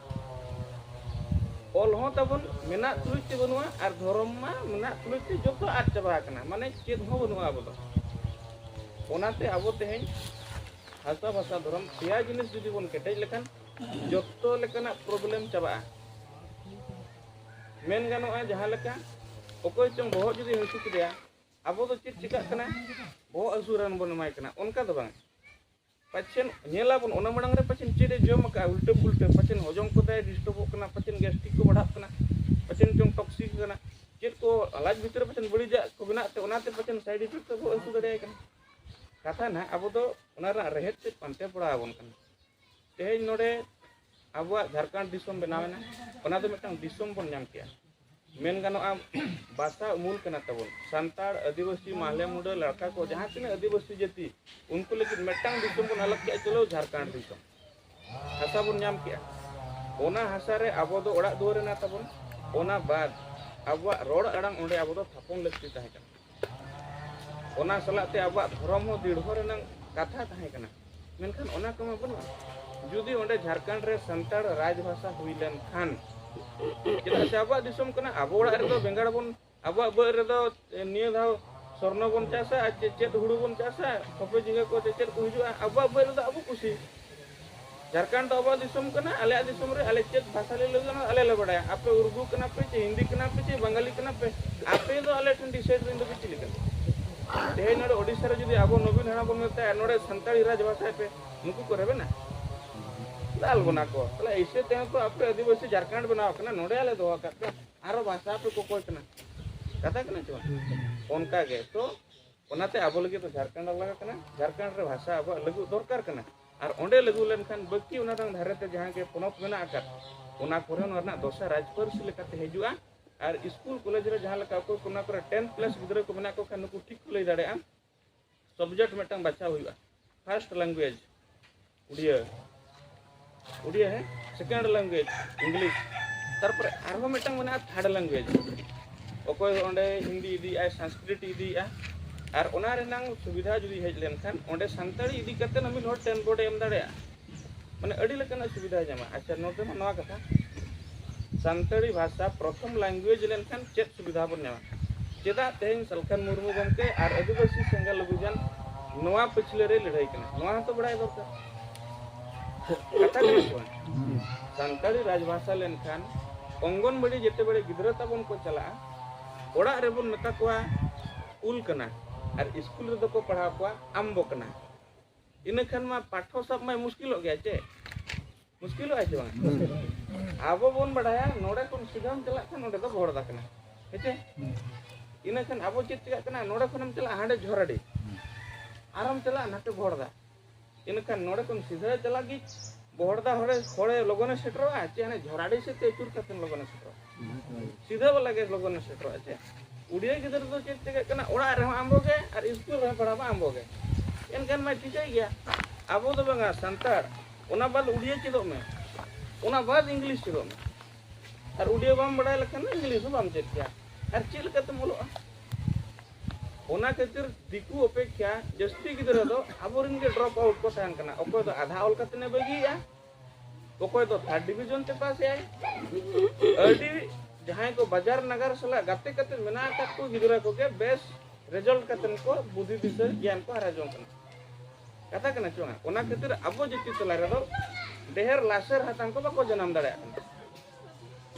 ᱚᱞ ᱦᱚᱸ ᱛᱟᱵᱚᱱ ᱢᱮᱱᱟᱜ ᱛᱩᱞᱩᱡ ᱛᱮ ᱵᱟᱹᱱᱩᱜᱼᱟ, ᱟᱨ ᱫᱷᱚᱨᱚᱢ ᱢᱟ ᱢᱮᱱᱟᱜ ᱛᱩᱞᱩᱡ ᱛᱮ ᱡᱚᱛᱚ ᱟᱫ ᱪᱟᱵᱟ ᱟᱠᱟᱱᱟ, ᱢᱟᱱᱮ ᱪᱮᱫ ᱦᱚᱸ ᱵᱟᱹᱱᱩᱜᱼᱟ ᱟᱵᱚ ᱫᱚ᱾ ᱚᱱᱟᱛᱮ ᱟᱵᱚ ᱛᱮᱦᱮᱧ ᱦᱟᱥᱟ ᱵᱷᱟᱥᱟ ᱫᱷᱚᱨᱚᱢ ᱯᱮᱭᱟ ᱡᱤᱱᱤᱥ ᱡᱩᱫᱤ ᱵᱚᱱ ᱠᱮᱴᱮᱡ ᱞᱮᱠᱷᱟᱱ, ᱡᱚᱛᱚ ᱞᱮᱠᱟᱱᱟᱜ ᱯᱨᱚᱵᱞᱮᱢ ᱪᱟᱵᱟᱜᱼᱟ᱾ ᱢᱮᱱ ᱜᱟᱱᱚᱜᱼᱟ, ᱡᱟᱦᱟᱸ ᱞᱮᱠᱟ ᱚᱠᱚᱭ ᱪᱚᱝ ᱵᱚᱦᱚᱜ ᱡᱩᱫᱤ ᱦᱟᱹᱥᱩ ᱠᱮᱫᱮᱭᱟ, ᱟᱵᱚ ᱫᱚ ᱪᱮᱫ ᱪᱤᱠᱟᱹᱜ ᱠᱟᱱᱟ, ᱵᱚᱦᱚᱜ ᱦᱟᱹᱥᱩ ᱨᱟᱱ ᱵᱚᱱ ᱮᱢᱟᱭ ᱠᱟᱱᱟ, ᱚᱱᱠᱟ ᱫᱚ ᱵᱟᱝ᱾ ᱯᱟᱪᱷᱮᱱ ᱧᱮᱞᱟᱵᱚᱱ, ᱚᱱᱟ ᱢᱟᱲᱟᱝ ᱨᱮ ᱯᱟᱪᱷᱮᱱ ᱪᱮᱫ ᱮ ᱡᱚᱢ ᱟᱠᱟᱫᱼᱟ, ᱩᱞᱴᱟᱹ ᱯᱩᱞᱴᱟᱹ, ᱯᱟᱪᱷᱮᱱ ᱦᱚᱡᱚᱢ ᱠᱚᱛᱟᱭ ᱰᱤᱥᱴᱟᱵᱚᱜ ᱠᱟᱱᱟ, ᱯᱟᱪᱷᱮᱱ ᱜᱮᱥᱴᱨᱤᱠ ᱠᱚ ᱵᱟᱲᱦᱟᱜ ᱠᱟᱱᱟ, ᱯᱟᱪᱷᱮᱱ ᱪᱚᱝ ᱴᱚᱠᱥᱤᱠ ᱠᱟᱱᱟ, ᱪᱮᱫ ᱠᱚ ᱞᱟᱡ ᱵᱷᱤᱛᱨᱤ ᱨᱮ ᱯᱟᱪᱷᱮᱱ ᱵᱟᱹᱲᱤᱡᱟᱜ ᱠᱚ ᱵᱮᱱᱟᱜ ᱛᱮ, ᱚᱱᱟᱛᱮ ᱯᱟᱪᱷᱮᱱ ᱥᱟᱭᱤᱰ ᱤᱯᱷᱮᱠᱴ ᱛᱮ ᱵᱚᱦᱚᱜ ᱦᱟᱹᱥᱩ ᱫᱟᱲᱮᱭᱟᱭ ᱠᱟᱱᱟ᱾ ᱠᱟᱛᱷᱟ ᱱᱟᱦᱟᱜ ᱟᱵᱚ ᱫᱚ ᱚᱱᱟ ᱨᱮᱱᱟᱜ ᱨᱮᱦᱮᱫ ᱛᱮᱫ ᱯᱟᱱᱛᱮ ᱯᱟᱲᱟᱣ ᱟᱵᱚᱱ ᱠᱟᱱᱟ᱾ ᱛᱮᱦᱮᱧ ᱱᱚᱰᱮ ᱟᱵᱚᱣᱟᱜ ᱡᱷᱟᱲᱠᱷᱚᱸᱰ ᱫᱤᱥᱚᱢ ᱵᱮᱱᱟᱣ ᱮᱱᱟ, ᱚᱱᱟ ᱫᱚ ᱢᱤᱫᱴᱟᱝ ᱫᱤᱥᱚᱢ ᱵᱚᱱ ᱧᱟᱢ ᱠᱮᱜᱼᱟ᱾ ᱢᱮᱱ ᱜᱟᱱᱚᱜᱼᱟ, ᱵᱷᱟᱥᱟ ᱩᱢᱩᱞ ᱠᱟᱱᱟ ᱛᱟᱵᱚᱱ᱾ ᱥᱟᱱᱛᱟᱲ, ᱟᱹᱫᱤᱵᱟᱹᱥᱤ, ᱢᱟᱦᱞᱮ, ᱢᱩᱰᱟᱹ, ᱞᱟᱲᱠᱟ ᱠᱚ, ᱡᱟᱦᱟᱸ ᱛᱤᱱᱟᱹᱜ ᱟᱹᱫᱤᱵᱟᱹᱥᱤ ᱡᱟᱹᱛᱤ, ᱩᱱᱠᱩ ᱞᱟᱹᱜᱤᱫ ᱢᱤᱫᱴᱟᱝ ᱫᱤᱥᱚᱢ ᱵᱚᱱ ᱟᱞᱟᱜ ᱠᱮᱜᱼᱟ, ᱪᱚᱞᱚ ᱡᱷᱟᱲᱠᱷᱚᱸᱰ ᱫᱤᱥᱚᱢ᱾ ᱦᱟᱥᱟ ᱵᱚᱱ ᱧᱟᱢ ᱠᱮᱜᱼᱟ᱾ ᱚᱱᱟ ᱦᱟᱥᱟ ᱨᱮ ᱟᱵᱚ ᱫᱚ ᱚᱲᱟᱜ ᱫᱩᱣᱟᱹᱨ ᱮᱱᱟ ᱛᱟᱵᱚᱱ᱾ ᱚᱱᱟ ᱵᱟᱫ ᱟᱵᱚᱣᱟᱜ ᱨᱚᱲ ᱟᱲᱟᱝ ᱚᱸᱰᱮ ᱟᱵᱚ ᱫᱚ ᱛᱷᱟᱯᱚᱱ ᱞᱟᱹᱠᱛᱤ ᱛᱟᱦᱮᱸ ᱠᱟᱱᱟ᱾ ᱚᱱᱟ ᱥᱟᱞᱟᱜ ᱛᱮ ᱟᱵᱚᱣᱟᱜ ᱫᱷᱚᱨᱚᱢ ᱦᱚᱸ ᱫᱤᱲᱦᱚ ᱨᱮᱱᱟᱜ ᱠᱟᱛᱷᱟ ᱛᱟᱦᱮᱸ ᱠᱟᱱᱟ᱾ ᱢᱮᱱᱠᱷᱟᱱ ᱚᱱᱟ ᱠᱚᱢᱟ ᱵᱟᱹᱱᱩᱜᱼᱟ᱾ ᱡᱩᱫᱤ ᱚᱸᱰᱮ ᱡᱷᱟᱲᱠᱷᱚᱸᱰ ᱨᱮ ᱥᱟᱱᱛᱟᱲ ᱨᱟᱡᱽ ᱵᱷᱟᱥᱟ ᱦᱩᱭ ᱞᱮᱱ ᱠᱷᱟᱱ, ᱪᱮᱫᱟᱜ ᱥᱮ ᱟᱵᱚᱣᱟᱜ ᱫᱤᱥᱚᱢ ᱠᱟᱱᱟ, ᱟᱵᱚ ᱚᱲᱟᱜ ᱨᱮᱫᱚ ᱵᱮᱸᱜᱟᱲ ᱵᱚᱱ, ᱟᱵᱚᱣᱟᱜ ᱵᱟᱹᱫᱽ ᱨᱮᱫᱚ ᱱᱤᱭᱟᱹ ᱫᱷᱟᱣ ᱥᱚᱨᱱᱚ ᱵᱚᱱ ᱪᱟᱥᱟ, ᱟᱨ ᱪᱮᱫ, ᱪᱮᱫ ᱦᱩᱲᱩ ᱵᱚᱱ ᱪᱟᱥᱟ, ᱠᱚᱯᱮ ᱡᱷᱤᱸᱜᱟᱹ ᱠᱚ ᱪᱮᱫ, ᱪᱮᱫ ᱠᱚ ᱦᱤᱡᱩᱜᱼᱟ, ᱟᱵᱚᱣᱟᱜ ᱵᱟᱹᱫᱽ ᱨᱮᱫᱚ ᱟᱵᱚ ᱠᱩᱥᱤ᱾ ᱡᱷᱟᱲᱠᱷᱚᱸᱰ ᱫᱚ ᱟᱵᱚᱣᱟᱜ ᱫᱤᱥᱚᱢ ᱠᱟᱱᱟ, ᱟᱞᱮᱭᱟᱜ ᱫᱤᱥᱚᱢ ᱨᱮ ᱟᱞᱮ ᱪᱮᱫ ᱵᱷᱟᱥᱟ ᱞᱮ ᱞᱟᱹᱭᱟ, ᱚᱱᱟ ᱟᱞᱮ ᱞᱮ ᱵᱟᱲᱟᱭᱟ᱾ ᱟᱯᱮ ᱩᱨᱫᱩ ᱠᱟᱱᱟ ᱯᱮ ᱪᱮ ᱦᱤᱱᱫᱤ ᱠᱟᱱᱟ ᱯᱮ ᱪᱮ ᱵᱟᱝᱜᱟᱞᱤ ᱠᱟᱱᱟ ᱯᱮ, ᱟᱯᱮ ᱫᱚ ᱟᱞᱮ ᱴᱷᱮᱱ ᱰᱤᱥᱟᱭᱤᱰ ᱨᱮᱱ ᱫᱚ ᱯᱮ ᱪᱮᱫ ᱞᱮᱠᱟ? ᱛᱮᱦᱮᱧ ᱱᱚᱰᱮ ᱳᱰᱤᱥᱟ ᱨᱮ ᱡᱩᱫᱤ ᱟᱵᱚ ᱱᱚᱵᱤᱱ ᱦᱟᱲᱟᱢ ᱵᱚᱱ ᱢᱮᱛᱟᱭᱟ, "ᱱᱚᱰᱮ ᱥᱟᱱᱛᱟᱲᱤ ᱨᱟᱡᱽ ᱵᱷᱟᱥᱟᱭ ᱯᱮ", ᱱᱩᱠᱩ ᱠᱚ ᱨᱮᱵᱮᱱᱟ? ᱫᱟᱞ ᱵᱚᱱᱟ ᱠᱚ᱾ ᱛᱟᱦᱞᱮ ᱮᱭᱥᱮ ᱛᱮᱦᱚᱸ ᱛᱚ ᱟᱯᱮ ᱟᱹᱫᱤᱵᱟᱹᱥᱤ ᱡᱷᱟᱲᱠᱷᱚᱸᱰ ᱵᱮᱱᱟᱣ ᱠᱟᱱᱟ, ᱱᱚᱰᱮ ᱟᱞᱮ ᱫᱚᱦᱚ ᱟᱠᱟᱫ ᱯᱮ, ᱟᱨᱚ ᱵᱷᱟᱥᱟ ᱯᱮ ᱠᱚᱠᱚᱭ ᱠᱟᱱᱟ᱾ ᱠᱟᱛᱷᱟ ᱠᱟᱱᱟ ᱪᱮ ᱵᱟᱝ? ᱚᱱᱠᱟ ᱜᱮ ᱛᱚ, ᱚᱱᱟᱛᱮ ᱟᱵᱚ ᱞᱟᱹᱜᱤᱫ ᱫᱚ ᱡᱷᱟᱲᱠᱷᱚᱸᱰ ᱟᱞᱟᱜ ᱠᱟᱱᱟ, ᱡᱷᱟᱲᱠᱷᱚᱸᱰ ᱨᱮ ᱵᱷᱟᱥᱟ ᱟᱵᱚᱣᱟᱜ ᱞᱟᱹᱜᱩ ᱫᱚᱨᱠᱟᱨ ᱠᱟᱱᱟ᱾ ᱟᱨ ᱚᱸᱰᱮ ᱞᱟᱹᱜᱩ ᱞᱮᱱᱠᱷᱟᱱ ᱵᱟᱹᱠᱤ ᱚᱱᱟ ᱨᱮᱱᱟᱜ ᱫᱷᱟᱨᱮ ᱛᱮ ᱡᱟᱦᱟᱸ ᱜᱮ ᱯᱚᱱᱚᱛ ᱢᱮᱱᱟᱜ ᱟᱠᱟᱫ, ᱚᱱᱟ ᱠᱚᱨᱮ ᱚᱱᱟ ᱨᱮᱱᱟᱜ ᱫᱚᱥᱟ ᱨᱟᱡᱽ ᱯᱟᱹᱨᱥᱤ ᱞᱮᱠᱟᱛᱮ ᱦᱤᱡᱩᱜᱼᱟ᱾ ᱟᱨ ᱥᱠᱩᱞ ᱠᱚᱞᱮᱡᱽ ᱨᱮ ᱡᱟᱦᱟᱸ ᱞᱮᱠᱟ ᱚᱠᱚᱭ ᱠᱚ ᱚᱱᱟ ᱠᱚᱨᱮ ᱴᱮᱱ ᱯᱞᱟᱥ ᱜᱤᱫᱽᱨᱟᱹ ᱠᱚ ᱢᱮᱱᱟᱜ ᱠᱚ ᱠᱷᱟᱱ, ᱱᱩᱠᱩ ᱴᱷᱤᱠ ᱠᱚ ᱞᱟᱹᱭ ᱫᱟᱲᱮᱭᱟᱜᱼᱟ᱾ ᱥᱟᱵᱡᱮᱠᱴ ᱢᱤᱫᱴᱟᱝ ᱵᱟᱪᱷᱟᱣ ᱦᱩᱭᱩᱜᱼᱟ, ᱯᱷᱟᱨᱥᱴ ᱞᱮᱝᱜᱩᱭᱮᱡᱽ ᱩᱲᱤᱭᱟ, ᱩᱲᱤᱭᱟ ᱦᱮᱸ, ᱥᱮᱠᱮᱱᱰ ᱞᱮᱝᱜᱩᱭᱮᱡᱽ ᱤᱝᱞᱤᱥ, ᱛᱟᱨᱯᱚᱨᱮ ᱟᱨᱦᱚᱸ ᱢᱤᱫᱴᱟᱝ ᱢᱮᱱᱟᱜᱼᱟ ᱛᱷᱟᱨᱰ ᱞᱮᱝᱜᱩᱭᱮᱡᱽ᱾ ᱚᱠᱚᱭ ᱚᱸᱰᱮ ᱦᱤᱱᱫᱤ ᱤᱫᱤᱭᱮᱫᱼᱟᱭ, ᱥᱟᱝᱥᱠᱨᱤᱴ ᱤᱫᱤᱭᱮᱫᱼᱟ, ᱟᱨ ᱚᱱᱟ ᱨᱮᱱᱟᱝ ᱥᱩᱵᱤᱫᱷᱟ ᱡᱩᱫᱤ ᱦᱮᱡ ᱞᱮᱱᱠᱷᱟᱱ, ᱚᱸᱰᱮ ᱥᱟᱱᱛᱟᱲᱤ ᱤᱫᱤ ᱠᱟᱛᱮ ᱦᱚᱸ ᱢᱤᱫ ᱦᱚᱲ ᱴᱮᱱ ᱵᱳᱨᱰ ᱮ ᱮᱢ ᱫᱟᱲᱮᱭᱟᱜᱼᱟ᱾ ᱢᱟᱱᱮ ᱟᱹᱰᱤ ᱞᱮᱠᱟᱱᱟᱜ ᱥᱩᱵᱤᱫᱷᱟᱭ ᱧᱟᱢᱟ᱾ ᱟᱪᱪᱷᱟ, ᱱᱚᱛᱮ ᱢᱟ ᱱᱚᱣᱟ ᱠᱟᱛᱷᱟ, ᱥᱟᱱᱛᱟᱲᱤ ᱵᱷᱟᱥᱟ ᱯᱨᱚᱛᱷᱚᱢ ᱞᱮᱝᱜᱩᱭᱮᱡᱽ ᱞᱮᱱᱠᱷᱟᱱ ᱪᱮᱫ ᱥᱩᱵᱤᱫᱷᱟ ᱵᱚᱱ ᱧᱟᱢᱟ? ᱪᱮᱫᱟᱜ ᱛᱮᱦᱮᱧ ᱥᱟᱞᱠᱷᱟᱱ ᱢᱩᱨᱢᱩ ᱜᱚᱢᱠᱮ ᱟᱨ ᱟᱹᱫᱤᱵᱟᱹᱥᱤ ᱥᱮᱸᱜᱮᱞ ᱚᱵᱷᱤᱡᱟᱱ ᱱᱚᱣᱟ ᱯᱟᱹᱪᱷᱞᱟᱹ ᱨᱮ ᱞᱟᱹᱲᱦᱟᱹᱭ ᱠᱟᱱᱟ? ᱱᱚᱣᱟ ᱦᱚᱸᱛᱚ ᱵᱟᱲᱟᱭ ᱫᱚᱨᱠᱟᱨ᱾ ᱠᱟᱛᱷᱟ ᱠᱟᱱᱟ ᱥᱮ ᱵᱟᱝ? ᱥᱟᱱᱛᱟᱲᱤ ᱨᱟᱡᱽᱵᱷᱟᱥᱟ ᱞᱮᱱᱠᱷᱟᱱ ᱚᱝᱜᱚᱱᱵᱟᱲᱤ ᱡᱮᱛᱮ ᱵᱮᱲᱮ ᱜᱤᱫᱽᱨᱟᱹ ᱛᱟᱵᱚᱱ ᱠᱚ ᱪᱟᱞᱟᱜᱼᱟ, ᱚᱲᱟᱜ ᱨᱮᱵᱚᱱ ᱢᱮᱛᱟ ᱠᱚᱣᱟ ᱩᱞ ᱠᱟᱱᱟ, ᱟᱨ ᱤᱥᱠᱩᱞ ᱨᱮᱫᱚ ᱠᱚ ᱯᱟᱲᱦᱟᱣ ᱠᱚᱣᱟ ᱟᱢᱵᱚ ᱠᱟᱱᱟ᱾ ᱤᱱᱟᱹ ᱠᱷᱟᱱ ᱢᱟ ᱯᱟᱴᱷᱚ ᱥᱟᱵ ᱢᱟᱭ ᱢᱩᱥᱠᱤᱞᱚᱜ ᱜᱮᱭᱟ ᱪᱮ? ᱢᱩᱥᱠᱤᱞᱚᱜᱼᱟ ᱪᱮ ᱵᱟᱝ? ᱟᱵᱚ ᱵᱚᱱ ᱵᱟᱲᱟᱭᱟ ᱱᱚᱰᱮ ᱠᱷᱚᱱ ᱥᱤᱫᱷᱟᱢ ᱪᱟᱞᱟᱜ ᱠᱷᱟᱱ ᱱᱚᱰᱮ ᱫᱚ ᱵᱚᱦᱚᱲᱫᱟ ᱠᱟᱱᱟ, ᱦᱮᱸ ᱪᱮ? ᱤᱱᱟᱹ ᱠᱷᱟᱱ ᱟᱵᱚ ᱪᱮᱫ ᱪᱤᱠᱟᱹᱜ ᱠᱟᱱᱟ? ᱱᱚᱰᱮ ᱠᱷᱚᱱᱮᱢ ᱪᱟᱞᱟᱜᱼᱟ ᱦᱟᱸᱰᱮ ᱡᱷᱚᱨᱟᱰᱤ, ᱟᱨᱮᱢ ᱪᱟᱞᱟᱜᱼᱟ ᱱᱟᱛᱮ ᱵᱚᱦᱚᱲᱫᱟ᱾ ᱤᱱᱟᱹ ᱠᱷᱟᱱ ᱱᱚᱰᱮ ᱠᱷᱚᱱ ᱥᱤᱫᱷᱟᱹ ᱪᱟᱞᱟᱜ ᱜᱮ ᱵᱚᱦᱚᱲᱫᱟ ᱦᱚᱲᱮ, ᱦᱚᱲᱮ ᱞᱚᱜᱚᱱᱮ ᱥᱮᱴᱮᱨᱚᱜᱼᱟ ᱪᱮ ᱦᱟᱱᱮ ᱡᱷᱚᱨᱟᱰᱤ ᱥᱮᱫ ᱛᱮ ᱟᱹᱪᱩᱨ ᱠᱟᱛᱮ ᱞᱚᱜᱚᱱᱮ ᱥᱮᱴᱮᱨᱚᱜᱼᱟ? ᱥᱤᱫᱷᱟᱹ ᱵᱟᱞᱟ ᱜᱮ ᱞᱚᱜᱚᱱᱮ ᱥᱮᱴᱮᱨᱚᱜᱼᱟ ᱪᱮ? ᱩᱰᱤᱭᱟᱹ ᱜᱤᱫᱽᱨᱟᱹ ᱫᱚ ᱪᱮᱫ ᱪᱤᱠᱟᱹᱜ ᱠᱟᱱᱟ? ᱚᱲᱟᱜ ᱨᱮᱦᱚᱸ ᱟᱢᱵᱚ ᱜᱮ ᱟᱨ ᱤᱥᱠᱩᱞ ᱨᱮᱦᱚᱸ ᱯᱟᱲᱦᱟᱣ ᱢᱟ ᱟᱢᱵᱚ ᱜᱮ᱾ ᱮᱱᱠᱷᱟᱱ ᱢᱟ ᱴᱷᱤᱠᱟᱹᱭ ᱜᱮᱭᱟ, ᱟᱵᱚ ᱫᱚ ᱵᱟᱝᱟ ᱥᱟᱱᱛᱟᱲ᱾ ᱚᱱᱟ ᱵᱟᱫ ᱩᱰᱤᱭᱟᱹ ᱪᱮᱫᱚᱜ ᱢᱮ, ᱚᱱᱟ ᱵᱟᱫ ᱤᱝᱞᱤᱥ ᱪᱮᱫᱚᱜ ᱢᱮ᱾ ᱟᱨ ᱩᱰᱤᱭᱟᱹ ᱵᱟᱢ ᱵᱟᱲᱟᱭ ᱞᱮᱠᱷᱟᱱ ᱫᱚ ᱤᱝᱞᱤᱥ ᱦᱚᱸ ᱵᱟᱢ ᱪᱮᱫ ᱠᱮᱭᱟ᱾ ᱟᱨ ᱪᱮᱫ ᱞᱮᱠᱟᱛᱮᱢ ᱚᱞᱚᱜᱼᱟ? ᱚᱱᱟ ᱠᱷᱟᱹᱛᱤᱨ ᱫᱤᱠᱩ ᱚᱯᱮᱠᱷᱟ ᱡᱟᱹᱥᱛᱤ ᱜᱤᱫᱽᱨᱟᱹ ᱫᱚ ᱟᱵᱚᱨᱮᱱ ᱜᱮ ᱰᱨᱚᱯ ᱟᱣᱩᱴ ᱠᱚ ᱛᱟᱦᱮᱱ ᱠᱟᱱᱟ᱾ ᱚᱠᱚᱭ ᱫᱚ ᱟᱫᱷᱟ ᱚᱞ ᱠᱟᱛᱮ ᱮ ᱵᱟᱹᱜᱤᱭᱮᱫᱼᱟ, ᱚᱠᱚᱭ ᱫᱚ ᱛᱷᱟᱨᱰ ᱰᱤᱵᱤᱡᱚᱱ ᱛᱮ ᱯᱟᱥ ᱮᱜᱼᱟᱭ᱾ ᱟᱹᱰᱤ ᱡᱟᱦᱟᱸᱭ ᱠᱚ ᱵᱟᱡᱟᱨ ᱱᱟᱜᱟᱨ ᱥᱟᱞᱟᱜ ᱜᱟᱛᱮ ᱠᱟᱛᱮ ᱢᱮᱱᱟᱜ ᱟᱠᱟᱫ ᱠᱚ ᱜᱤᱫᱽᱨᱟᱹ ᱠᱚᱜᱮ ᱵᱮᱥ ᱨᱮᱡᱟᱞᱴ ᱠᱟᱛᱮ ᱠᱚ ᱵᱩᱫᱷᱤ ᱫᱤᱥᱟᱹ ᱜᱮᱭᱟᱱ ᱠᱚ ᱦᱟᱨᱟ ᱡᱚᱝ ᱠᱟᱱᱟ᱾ ᱠᱟᱛᱷᱟ ᱠᱟᱱᱟ ᱪᱮ ᱵᱟᱝ? ᱚᱱᱟ ᱠᱷᱟᱹᱛᱤᱨ ᱟᱵᱚ ᱡᱟᱹᱛᱤ ᱛᱟᱞᱟ ᱨᱮᱫᱚ ᱰᱷᱮᱨ ᱞᱟᱥᱮᱨ ᱦᱟᱛᱟᱝ ᱠᱚ ᱵᱟᱠᱚ ᱡᱟᱱᱟᱢ ᱫᱟᱲᱮᱭᱟᱜ ᱠᱟᱱᱟ᱾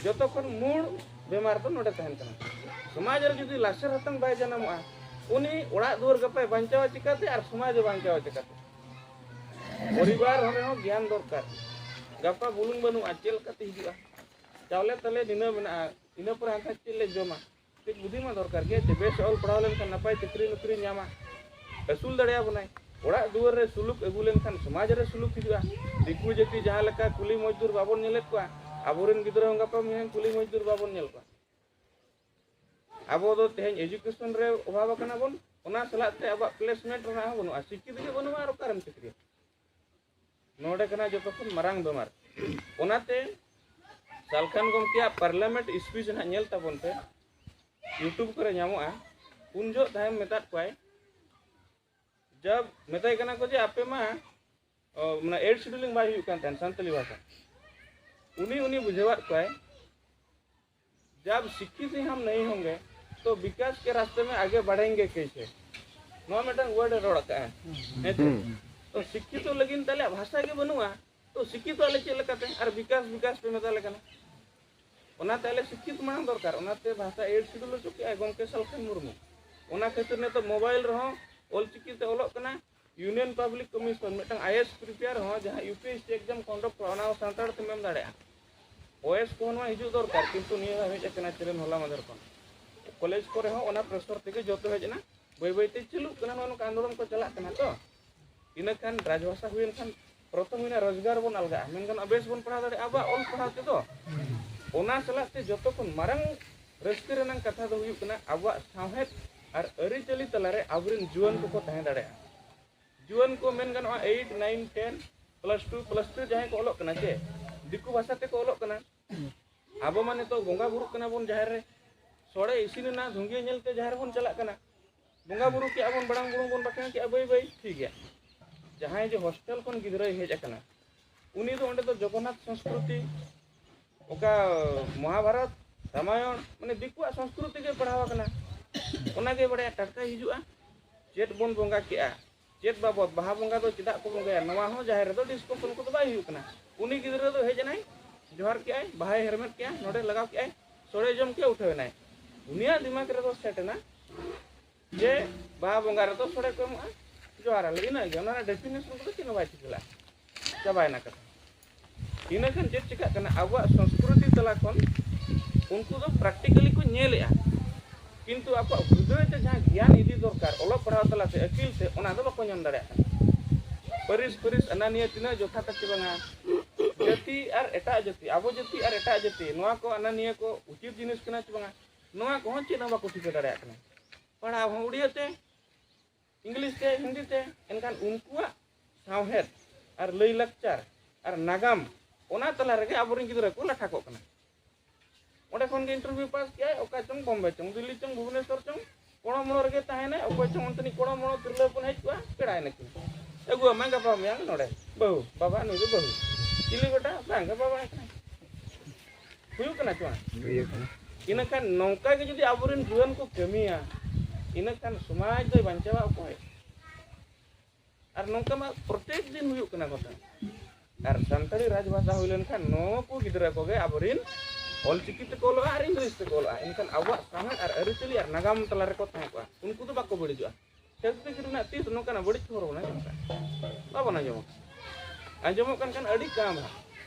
ᱡᱚᱛᱚ ᱠᱷᱚᱱ ᱢᱩᱲ ᱵᱮᱢᱟᱨ ᱫᱚ ᱱᱚᱰᱮ ᱛᱟᱦᱮᱱ ᱠᱟᱱᱟ᱾ ᱥᱚᱢᱟᱡᱽ ᱨᱮ ᱡᱩᱫᱤ ᱞᱟᱥᱮᱨ ᱦᱟᱛᱟᱝ ᱵᱟᱭ ᱡᱟᱱᱟᱢᱚᱜᱼᱟ, ᱩᱱᱤ ᱚᱲᱟᱜ ᱫᱩᱣᱟᱹᱨ ᱜᱟᱯᱟᱭ ᱵᱟᱧᱪᱟᱣᱟ ᱪᱤᱠᱟᱹᱛᱮ ᱟᱨ ᱥᱚᱢᱟᱡᱽ ᱮ ᱵᱟᱧᱪᱟᱣᱟ ᱪᱤᱠᱟᱹᱛᱮ? ᱯᱚᱨᱤᱵᱟᱨ ᱨᱮᱦᱚᱸ ᱜᱮᱭᱟᱱ ᱫᱚᱨᱠᱟᱨ᱾ ᱜᱟᱯᱟ ᱵᱩᱞᱩᱝ ᱵᱟᱹᱱᱩᱜᱼᱟ, ᱪᱮᱫ ᱞᱮᱠᱟᱛᱮ ᱦᱤᱡᱩᱜᱼᱟ? ᱪᱟᱣᱞᱮ ᱛᱟᱞᱮ ᱱᱤᱱᱟᱹ ᱢᱮᱱᱟᱜᱼᱟ, ᱤᱱᱟᱹ ᱯᱚᱨᱮ ᱦᱟᱱᱛᱮ ᱪᱮᱫ ᱞᱮ ᱡᱚᱢᱟ? ᱠᱟᱹᱡ ᱵᱩᱫᱷᱤ ᱢᱟ ᱫᱚᱨᱠᱟᱨ ᱜᱮ, ᱡᱮ ᱵᱮᱥ ᱚᱞ ᱯᱟᱲᱦᱟᱣ ᱞᱮᱱᱠᱷᱟᱱ ᱱᱟᱯᱟᱭ ᱪᱟᱹᱠᱨᱤ ᱱᱚᱠᱨᱤ ᱧᱟᱢᱟ, ᱟᱹᱥᱩᱞ ᱫᱟᱲᱮᱭᱟᱵᱚᱱᱟᱭ᱾ ᱚᱲᱟᱜ ᱫᱩᱣᱟᱹᱨ ᱨᱮ ᱥᱩᱞᱩᱠ ᱟᱹᱜᱩ ᱞᱮᱱᱠᱷᱟᱱ ᱥᱚᱢᱟᱡᱽ ᱨᱮ ᱥᱩᱞᱩᱠ ᱦᱤᱡᱩᱜᱼᱟ᱾ ᱫᱤᱠᱩ ᱡᱟᱹᱛᱤ ᱡᱟᱦᱟᱸ ᱞᱮᱠᱟ ᱠᱩᱞᱤ ᱢᱚᱡᱫᱩᱨ ᱵᱟᱵᱚᱱ ᱧᱮᱞᱮᱫ ᱠᱚᱣᱟ, ᱟᱵᱚᱨᱮᱱ ᱜᱤᱫᱽᱨᱟᱹ ᱦᱚᱸ ᱜᱟᱯᱟ ᱢᱮᱭᱟᱝ ᱠᱩᱞᱤ ᱢᱚᱡᱫᱩᱨ ᱵᱟᱵᱚᱱ ᱧᱮᱞ ᱠᱚᱣᱟ᱾ ᱟᱵᱚ ᱫᱚ ᱛᱮᱦᱮᱧ ᱮᱡᱩᱠᱮᱥᱚᱱ ᱨᱮ ᱚᱵᱷᱟᱵ ᱟᱠᱟᱱᱟ ᱵᱚᱱ, ᱚᱱᱟ ᱥᱟᱞᱟᱜ ᱛᱮ ᱟᱵᱚᱣᱟᱜ ᱯᱞᱮᱥᱢᱮᱱᱴ ᱨᱮᱱᱟᱜ ᱦᱚᱸ ᱵᱟᱹᱱᱩᱜᱼᱟ, ᱥᱤᱠᱠᱷᱤᱛ ᱜᱮ ᱵᱟᱹᱱᱩᱜᱼᱟ, ᱟᱨ ᱚᱠᱟᱨᱮᱢ ᱪᱟᱹᱠᱨᱤᱭᱟ? ᱱᱚᱰᱮ ᱠᱟᱱᱟ ᱡᱚᱛᱚ ᱠᱷᱚᱱ ᱢᱟᱨᱟᱝ ᱵᱮᱢᱟᱨ᱾ ᱚᱱᱟᱛᱮ ᱥᱟᱞᱠᱷᱟᱱ ᱜᱚᱢᱠᱮᱭᱟᱜ ᱯᱟᱨᱞᱟᱢᱮᱱᱴ ᱥᱯᱤᱪ ᱱᱟᱦᱟᱜ ᱧᱮᱞ ᱛᱟᱵᱚᱱ ᱯᱮ, YouTube ᱠᱚᱨᱮ ᱧᱟᱢᱚᱜᱼᱟ᱾ ᱩᱱ ᱡᱚᱦᱚᱜ ᱛᱟᱭᱚᱢ ᱢᱮᱛᱟᱫ ᱠᱚᱣᱟᱭ, ᱡᱟᱵ ᱢᱮᱛᱟᱭ ᱠᱟᱱᱟ ᱠᱚ ᱡᱮ ᱟᱯᱮ ᱢᱟ, ᱚ, ᱢᱟᱱᱮ ᱮᱭᱤᱴ ᱥᱤᱰᱩᱞᱤᱝ ᱵᱟᱭ ᱦᱩᱭᱩᱜ ᱠᱟᱱ ᱛᱟᱦᱮᱸᱱ ᱥᱟᱱᱛᱟᱞᱤ ᱵᱷᱟᱥᱟ᱾ ᱩᱱᱤ, ᱩᱱᱤ ᱵᱩᱡᱷᱟᱹᱣᱟᱫ ᱠᱚᱣᱟᱭ, ᱡᱟᱵ ᱥᱤᱠᱠᱷᱤᱛ ᱦᱤ ᱦᱟᱢ ᱱᱟᱦᱤ ᱦᱚᱝᱜᱮ, ᱛᱚ ᱵᱤᱠᱟᱥ ᱠᱮ ᱨᱟᱥᱛᱮ ᱢᱮ ᱟᱜᱮ ᱵᱟᱲᱷᱮᱝᱜᱮ ᱠᱮᱥᱮ? ᱱᱚᱣᱟ ᱢᱤᱫᱴᱟᱝ ᱣᱟᱨᱰ ᱮ ᱨᱚᱲ ᱟᱠᱟᱫᱼᱟ᱾ ᱦᱮᱸ ᱥᱮ? ᱦᱩᱸ᱾ ᱛᱚ ᱥᱤᱠᱠᱷᱤᱛᱚ ᱞᱟᱹᱜᱤᱫ ᱛᱟᱞᱮ ᱵᱷᱟᱥᱟ ᱜᱮ ᱵᱟᱹᱱᱩᱜᱼᱟ, ᱛᱚ ᱥᱤᱠᱠᱷᱤᱛᱚ ᱟᱞᱮ ᱪᱮᱫ ᱞᱮᱠᱟᱛᱮ? ᱟᱨ ᱵᱤᱠᱟᱥ, ᱵᱤᱠᱟᱥ ᱯᱮ ᱢᱮᱛᱟ ᱞᱮ ᱠᱟᱱᱟ᱾ ᱚᱱᱟᱛᱮ ᱟᱞᱮ ᱥᱤᱠᱠᱷᱤᱛ ᱢᱟᱲᱟᱝ ᱫᱚᱨᱠᱟᱨ᱾ ᱚᱱᱟᱛᱮ ᱵᱷᱟᱥᱟ ᱮᱭᱤᱴ ᱥᱤᱰᱩᱞ ᱦᱚᱪᱚ ᱠᱮᱜᱼᱟᱭ ᱜᱚᱢᱠᱮ ᱥᱟᱞᱠᱷᱟᱱ ᱢᱩᱨᱢᱩ᱾ ᱚᱱᱟ ᱠᱷᱟᱹᱛᱤᱨ ᱱᱤᱛᱚᱜ ᱢᱳᱵᱟᱭᱤᱞ ᱨᱮᱦᱚᱸ ᱚᱞᱪᱤᱠᱤ ᱛᱮ ᱚᱞᱚᱜ ᱠᱟᱱᱟ᱾ ᱤᱭᱩᱱᱤᱭᱚᱱ ᱯᱟᱵᱽᱞᱤᱠ ᱠᱚᱢᱤᱥᱚᱱ ᱢᱤᱫᱴᱟᱝ ᱟᱭᱮᱥ ᱯᱨᱤᱯᱮᱭᱟᱨ ᱦᱚᱸ ᱡᱟᱦᱟᱸ U P S C exam contact ᱚᱜᱼᱟ, ᱚᱱᱟ ᱦᱚᱸ ᱥᱟᱱᱛᱟᱲ ᱛᱮᱢ ᱮᱢ ᱫᱟᱲᱮᱭᱟᱜᱼᱟ᱾ ᱳᱭᱮᱥ ᱠᱚᱦᱚᱸ ᱱᱚᱣᱟ ᱦᱤᱡᱩᱜ ᱫᱚᱨᱠᱟᱨ, ᱠᱤᱱᱛᱩ ᱱᱤᱭᱟᱹ ᱦᱮᱡ ᱟᱠᱟᱱᱟ ᱪᱮᱞᱮᱱ ᱦᱚᱞᱟ ᱢᱟᱫᱷᱮᱨ ᱠᱷᱚᱱ᱾ ᱠᱚᱞᱮᱡᱽ ᱠᱚᱨᱮ ᱦᱚᱸ ᱚᱱᱟ ᱯᱨᱮᱥᱚᱨ ᱛᱮᱜᱮ ᱡᱚᱛᱚ ᱦᱮᱡ ᱮᱱᱟ, ᱵᱟᱹᱭ ᱵᱟᱹᱭ ᱛᱮ ᱪᱟᱹᱞᱩᱜ ᱠᱟᱱᱟ, ᱱᱚᱜᱼᱚ ᱱᱚᱝᱠᱟ ᱟᱱᱫᱳᱞᱚᱱ ᱠᱚ ᱪᱟᱞᱟᱜ ᱠᱟᱱᱟ᱾ ᱛᱚ ᱤᱱᱟᱹ ᱠᱷᱟᱱ ᱨᱟᱡᱽᱵᱷᱟᱥᱟ ᱦᱩᱭᱮᱱ ᱠᱷᱟᱱ ᱯᱨᱚᱛᱷᱚᱢ ᱦᱩᱭᱱᱟ ᱨᱳᱡᱽᱜᱟᱨ ᱵᱚᱱ ᱟᱞᱜᱟᱜᱼᱟ, ᱢᱮᱱ ᱜᱟᱱᱚᱜᱼᱟ ᱵᱮᱥ ᱵᱚᱱ ᱯᱟᱲᱦᱟᱣ ᱫᱟᱲᱮᱭᱟᱜᱼᱟ ᱟᱵᱚᱣᱟᱜ ᱚᱞ ᱯᱟᱲᱦᱟᱣ ᱛᱮᱫᱚ᱾ ᱚᱱᱟ ᱥᱟᱞᱟᱜ ᱛᱮ ᱡᱚᱛᱚ ᱠᱷᱚᱱ ᱢᱟᱨᱟᱝ ᱨᱟᱹᱥᱠᱟᱹ ᱨᱮᱱᱟᱜ ᱠᱟᱛᱷᱟ ᱫᱚ ᱦᱩᱭᱩᱜ ᱠᱟᱱᱟ ᱟᱵᱚᱣᱟᱜ ᱥᱟᱶᱦᱮᱫ ᱟᱨ ᱟᱹᱨᱤᱪᱟᱹᱞᱤ ᱛᱟᱞᱟᱨᱮ ᱟᱵᱚᱨᱮᱱ ᱡᱩᱣᱟᱹᱱ ᱠᱚᱠᱚ ᱛᱟᱦᱮᱸ ᱫᱟᱲᱮᱭᱟᱜᱼᱟ᱾ ᱡᱩᱣᱟᱹᱱ ᱠᱚ ᱢᱮᱱ ᱜᱟᱱᱚᱜᱼᱟ ᱮᱭᱤᱴ, ᱱᱟᱭᱤᱱ, ᱴᱮᱱ, ᱯᱞᱟᱥ ᱴᱩ, ᱯᱞᱟᱥ ᱛᱷᱨᱤ ᱡᱟᱦᱟᱸᱭ ᱠᱚ ᱚᱞᱚᱜ ᱠᱟᱱᱟ ᱪᱮ, ᱫᱤᱠᱩ ᱵᱷᱟᱥᱟ ᱛᱮᱠᱚ ᱚᱞᱚᱜ ᱠᱟᱱᱟ᱾ ᱟᱵᱚ ᱢᱟ ᱱᱤᱛᱚᱜ ᱵᱚᱸᱜᱟ ᱵᱩᱨᱩᱜ ᱠᱟᱱᱟ ᱵᱚᱱ ᱡᱟᱦᱮᱨ ᱨᱮ, ᱥᱚᱲᱮ ᱤᱥᱤᱱ ᱮᱱᱟ, ᱫᱷᱩᱝᱜᱤᱭᱟᱹ ᱧᱮᱞᱛᱮ ᱡᱟᱦᱮᱨ ᱵᱚᱱ ᱪᱟᱞᱟᱜ ᱠᱟᱱᱟ᱾ ᱵᱚᱸᱜᱟ ᱵᱩᱨᱩ ᱠᱮᱜᱼᱟ ᱵᱚᱱ, ᱵᱟᱲᱟᱝ ᱵᱩᱨᱩ ᱵᱚᱱ ᱵᱟᱠᱷᱮᱬ ᱠᱮᱜᱼᱟ, ᱵᱟᱹᱭ ᱵᱟᱹᱭ ᱴᱷᱤᱠ ᱜᱮᱭᱟ᱾ ᱡᱟᱦᱟᱸᱭ ᱡᱮ ᱦᱳᱥᱴᱮᱞ ᱠᱷᱚᱱ ᱜᱤᱫᱽᱨᱟᱹᱭ ᱦᱮᱡ ᱟᱠᱟᱱᱟ, ᱩᱱᱤ ᱫᱚ ᱚᱸᱰᱮ ᱫᱚ ᱡᱚᱜᱚᱱᱱᱟᱛᱷ ᱥᱚᱝᱥᱠᱨᱩᱛᱤ, ᱚᱠᱟ ᱢᱚᱦᱟᱵᱷᱟᱨᱚᱛ, ᱨᱟᱢᱟᱭᱚᱬ, ᱢᱟᱱᱮ ᱫᱤᱠᱩᱣᱟᱜ ᱥᱚᱝᱥᱠᱨᱩᱛᱤ ᱜᱮ ᱯᱟᱲᱦᱟᱣ ᱟᱠᱟᱱᱟ᱾ ᱚᱱᱟᱜᱮ ᱵᱟᱲᱟᱭᱟ᱾ ᱴᱟᱴᱠᱟᱭ ᱦᱤᱡᱩᱜᱼᱟ, ᱪᱮᱫ ᱵᱚᱱ ᱵᱚᱸᱜᱟ ᱠᱮᱜᱼᱟ, ᱪᱮᱫ ᱵᱟᱵᱚᱫ ᱵᱟᱦᱟ ᱵᱚᱸᱜᱟ ᱫᱚ ᱪᱮᱫᱟᱜ ᱠᱚ ᱵᱚᱸᱜᱟᱭᱟ, ᱱᱚᱣᱟ ᱦᱚᱸ ᱡᱟᱦᱮᱨ ᱨᱮᱫᱚ ᱰᱤᱥᱠᱚᱥᱚᱱ ᱠᱚᱫᱚ ᱵᱟᱭ ᱦᱩᱭᱩᱜ ᱠᱟᱱᱟ᱾ ᱩᱱᱤ ᱜᱤᱫᱽᱨᱟᱹ ᱫᱚ ᱦᱮᱡ ᱮᱱᱟᱭ, ᱡᱚᱦᱟᱨ ᱠᱮᱜᱼᱟᱭ, ᱵᱟᱦᱟᱭ ᱦᱮᱨᱢᱮᱫ ᱠᱮᱜᱼᱟ, ᱱᱚᱰᱮ ᱞᱟᱜᱟᱣ ᱠᱮᱜᱼᱟᱭ, ᱥᱚᱲᱮ ᱡᱚᱢ ᱠᱮᱜᱼᱟ, ᱩᱴᱷᱟᱹᱣ ᱮᱱᱟᱭ᱾ ᱩᱱᱤᱭᱟᱜ ᱫᱤᱢᱟᱜᱽ ᱨᱮᱫᱚ ᱥᱮᱴ ᱮᱱᱟ ᱡᱮ ᱵᱟᱦᱟ ᱵᱚᱸᱜᱟ ᱨᱮᱫᱚ ᱥᱚᱲᱮ ᱠᱚ ᱮᱢᱚᱜᱼᱟ, ᱡᱚᱦᱟᱨ ᱟᱞᱮ, ᱤᱱᱟᱹᱜ ᱜᱮ᱾ ᱚᱱᱟ ᱨᱮᱱᱟᱜ ᱰᱮᱯᱷᱤᱱᱮᱥᱚᱱ ᱠᱚᱫᱚ ᱪᱮᱫ ᱦᱚᱸ ᱵᱟᱭ ᱴᱷᱤᱠᱟᱹ ᱞᱮᱫᱼᱟ᱾ ᱪᱟᱵᱟᱭᱮᱱᱟ ᱠᱟᱛᱷᱟ᱾ ᱤᱱᱟᱹ ᱠᱷᱟᱱ ᱪᱮᱫ ᱪᱤᱠᱟᱹᱜ ᱠᱟᱱᱟ? ᱟᱵᱚᱣᱟᱜ ᱥᱚᱝᱥᱠᱨᱤᱛᱤ ᱛᱟᱞᱟ ᱠᱷᱚᱱ ᱩᱱᱠᱩ ᱫᱚ ᱯᱨᱮᱠᱴᱤᱠᱟᱞᱤ ᱠᱚ ᱧᱮᱞᱮᱜᱼᱟ, ᱠᱤᱱᱛᱩ ᱟᱠᱚᱣᱟᱜ ᱦᱨᱫᱚᱭ ᱛᱮ ᱡᱟᱦᱟᱸ ᱜᱮᱭᱟᱱ ᱤᱫᱤ ᱫᱚᱨᱠᱟᱨ, ᱚᱞᱚᱜ ᱯᱟᱲᱦᱟᱣ ᱛᱟᱞᱟᱛᱮ ᱟᱹᱠᱤᱞ ᱛᱮ, ᱚᱱᱟ ᱫᱚ ᱵᱟᱠᱚ ᱧᱟᱢ ᱫᱟᱲᱮᱭᱟᱜ ᱠᱟᱱᱟ᱾ ᱯᱟᱹᱨᱤᱥ ᱯᱟᱹᱨᱤᱥ ᱟᱱᱟ ᱱᱤᱭᱟᱹ ᱛᱤᱱᱟᱹᱜ ᱡᱚᱛᱷᱟᱛᱟ ᱪᱮ ᱵᱟᱝᱟ, ᱡᱟᱹᱛᱤ ᱟᱨ ᱮᱴᱟᱜ ᱡᱟᱹᱛᱤ, ᱟᱵᱚ ᱡᱟᱹᱛᱤ ᱟᱨ ᱮᱴᱟᱜ ᱡᱟᱹᱛᱤ, ᱱᱚᱣᱟ ᱠᱚ ᱟᱱᱟ ᱱᱤᱭᱟᱹ ᱠᱚ ᱩᱪᱤᱛ ᱡᱤᱱᱤᱥ ᱠᱟᱱᱟ ᱪᱮ ᱵᱟᱝᱟ, ᱱᱚᱣᱟ ᱠᱚᱦᱚᱸ ᱪᱮᱫ ᱦᱚᱸ ᱵᱟᱠᱚ ᱴᱷᱤᱠᱟᱹ ᱫᱟᱲᱮᱭᱟᱜ ᱠᱟᱱᱟ᱾ ᱯᱟᱲᱦᱟᱣ ᱦᱚᱸ ᱩᱲᱤᱭᱟᱹ ᱛᱮ, ᱤᱝᱞᱤᱥ ᱛᱮ, ᱦᱤᱱᱫᱤ ᱛᱮ, ᱮᱱᱠᱷᱟᱱ ᱩᱱᱠᱩᱣᱟᱜ ᱥᱟᱶᱦᱮᱫ ᱟᱨ ᱞᱟᱹᱭᱼᱞᱟᱠᱪᱟᱨ ᱟᱨ ᱱᱟᱜᱟᱢ, ᱚᱱᱟ ᱛᱟᱞᱟ ᱨᱮᱜᱮ ᱟᱵᱚᱨᱮᱱ ᱜᱤᱫᱽᱨᱟᱹ ᱠᱚ ᱞᱟᱴᱷᱟᱠᱚᱜ ᱠᱟᱱᱟ᱾ ᱚᱸᱰᱮ ᱠᱷᱚᱱ ᱜᱮ ᱤᱱᱴᱟᱨᱵᱷᱤᱭᱩ ᱯᱟᱥ ᱠᱮᱜᱼᱟᱭ, ᱚᱠᱟ ᱪᱚᱝ, ᱵᱚᱢᱵᱮ ᱪᱚᱝ, ᱫᱤᱞᱞᱤ ᱪᱚᱝ, ᱵᱷᱩᱵᱽᱱᱮᱥᱚᱨ ᱪᱚᱝ, ᱠᱚᱲᱚ ᱢᱚᱲᱚ ᱨᱮᱜᱮ ᱛᱟᱦᱮᱱᱟᱭ᱾ ᱚᱠᱚᱭ ᱪᱚᱝ ᱚᱱᱛᱮᱱᱤᱡ ᱠᱚᱲᱚ ᱢᱚᱲᱚ ᱛᱤᱨᱞᱟᱹ ᱦᱚᱯᱚᱱ ᱦᱮᱡ ᱠᱚᱜᱼᱟ, ᱯᱮᱲᱟᱭᱮᱱᱟ ᱠᱤᱱ, ᱟᱹᱜᱩᱣᱟᱢᱟᱭ ᱜᱟᱯᱟ ᱢᱮᱭᱟᱝ ᱱᱚᱰᱮ, "ᱵᱟᱹᱦᱩ, ᱵᱟᱵᱟ, ᱱᱩᱭ ᱫᱚ ᱵᱟᱹᱦᱩ, ᱪᱤᱞᱤ ᱵᱮᱴᱟ?" "ᱵᱟᱝ ᱜᱮ, ᱵᱟᱵᱟ ᱠᱟᱱᱟᱭ᱾" ᱦᱩᱭᱩᱜ ᱠᱟᱱᱟ ᱪᱮ ᱵᱟᱝ? ᱦᱩᱭᱩᱜ ᱠᱟᱱᱟ᱾ ᱤᱱᱟᱹᱠᱷᱟᱱ ᱱᱚᱝᱠᱟ ᱜᱮ ᱡᱩᱫᱤ ᱟᱵᱚᱨᱮᱱ ᱡᱩᱣᱟᱹᱱ ᱠᱚ ᱠᱟᱹᱢᱤᱭᱟ, ᱤᱱᱟᱹᱠᱷᱟᱱ ᱥᱚᱢᱟᱡᱽ ᱫᱚᱭ ᱵᱟᱧᱪᱟᱣᱟ ᱚᱠᱚᱭ? ᱟᱨ ᱱᱚᱝᱠᱟ ᱢᱟ ᱯᱨᱚᱛᱮᱠ ᱫᱤᱱ ᱦᱩᱭᱩᱜ ᱠᱟᱱᱟ ᱜᱷᱚᱴᱚᱱᱟ᱾ ᱟᱨ ᱥᱟᱱᱛᱟᱲᱤ ᱨᱟᱡᱽᱵᱷᱟᱥᱟ ᱦᱩᱭ ᱞᱮᱱᱠᱷᱟᱱ ᱱᱩᱠᱩ ᱜᱤᱫᱽᱨᱟᱹ ᱠᱚᱜᱮ ᱟᱵᱚᱨᱮᱱ ᱚᱞᱪᱤᱠᱤ ᱛᱮᱠᱚ ᱚᱞᱚᱜᱼᱟ ᱟᱨ ᱤᱝᱨᱮᱡᱤ ᱛᱮᱠᱚ ᱚᱞᱚᱜᱼᱟ, ᱮᱱᱠᱷᱟᱱ ᱟᱵᱚᱣᱟᱜ ᱥᱟᱶᱦᱮᱫ ᱟᱨ ᱟᱹᱨᱤᱪᱟᱹᱞᱤ ᱟᱨ ᱱᱟᱜᱟᱢ ᱛᱟᱞᱟ ᱨᱮᱠᱚ ᱛᱟᱦᱮᱸ ᱠᱚᱜᱼᱟ, ᱩᱱᱠᱩ ᱫᱚ ᱵᱟᱠᱚ ᱵᱟᱹᱲᱤᱡᱚᱜᱼᱟ᱾ ᱪᱷᱟᱹᱛᱤᱠ ᱨᱮᱱᱟᱜ ᱛᱤᱥ ᱱᱚᱝᱠᱟᱱᱟᱜ ᱵᱟᱹᱲᱤᱡ ᱠᱷᱚᱵᱚᱨ ᱵᱚᱱ ᱟᱸᱡᱚᱢ ᱠᱟᱜᱼᱟ? ᱵᱟᱵᱚᱱ ᱟᱸᱡᱚᱢᱟ᱾ ᱟᱸᱡᱚᱢᱚᱜ ᱠᱟᱱ ᱠᱷᱟᱱ ᱟᱹᱰᱤ ᱠᱚᱢ ᱦᱟᱸᱜ,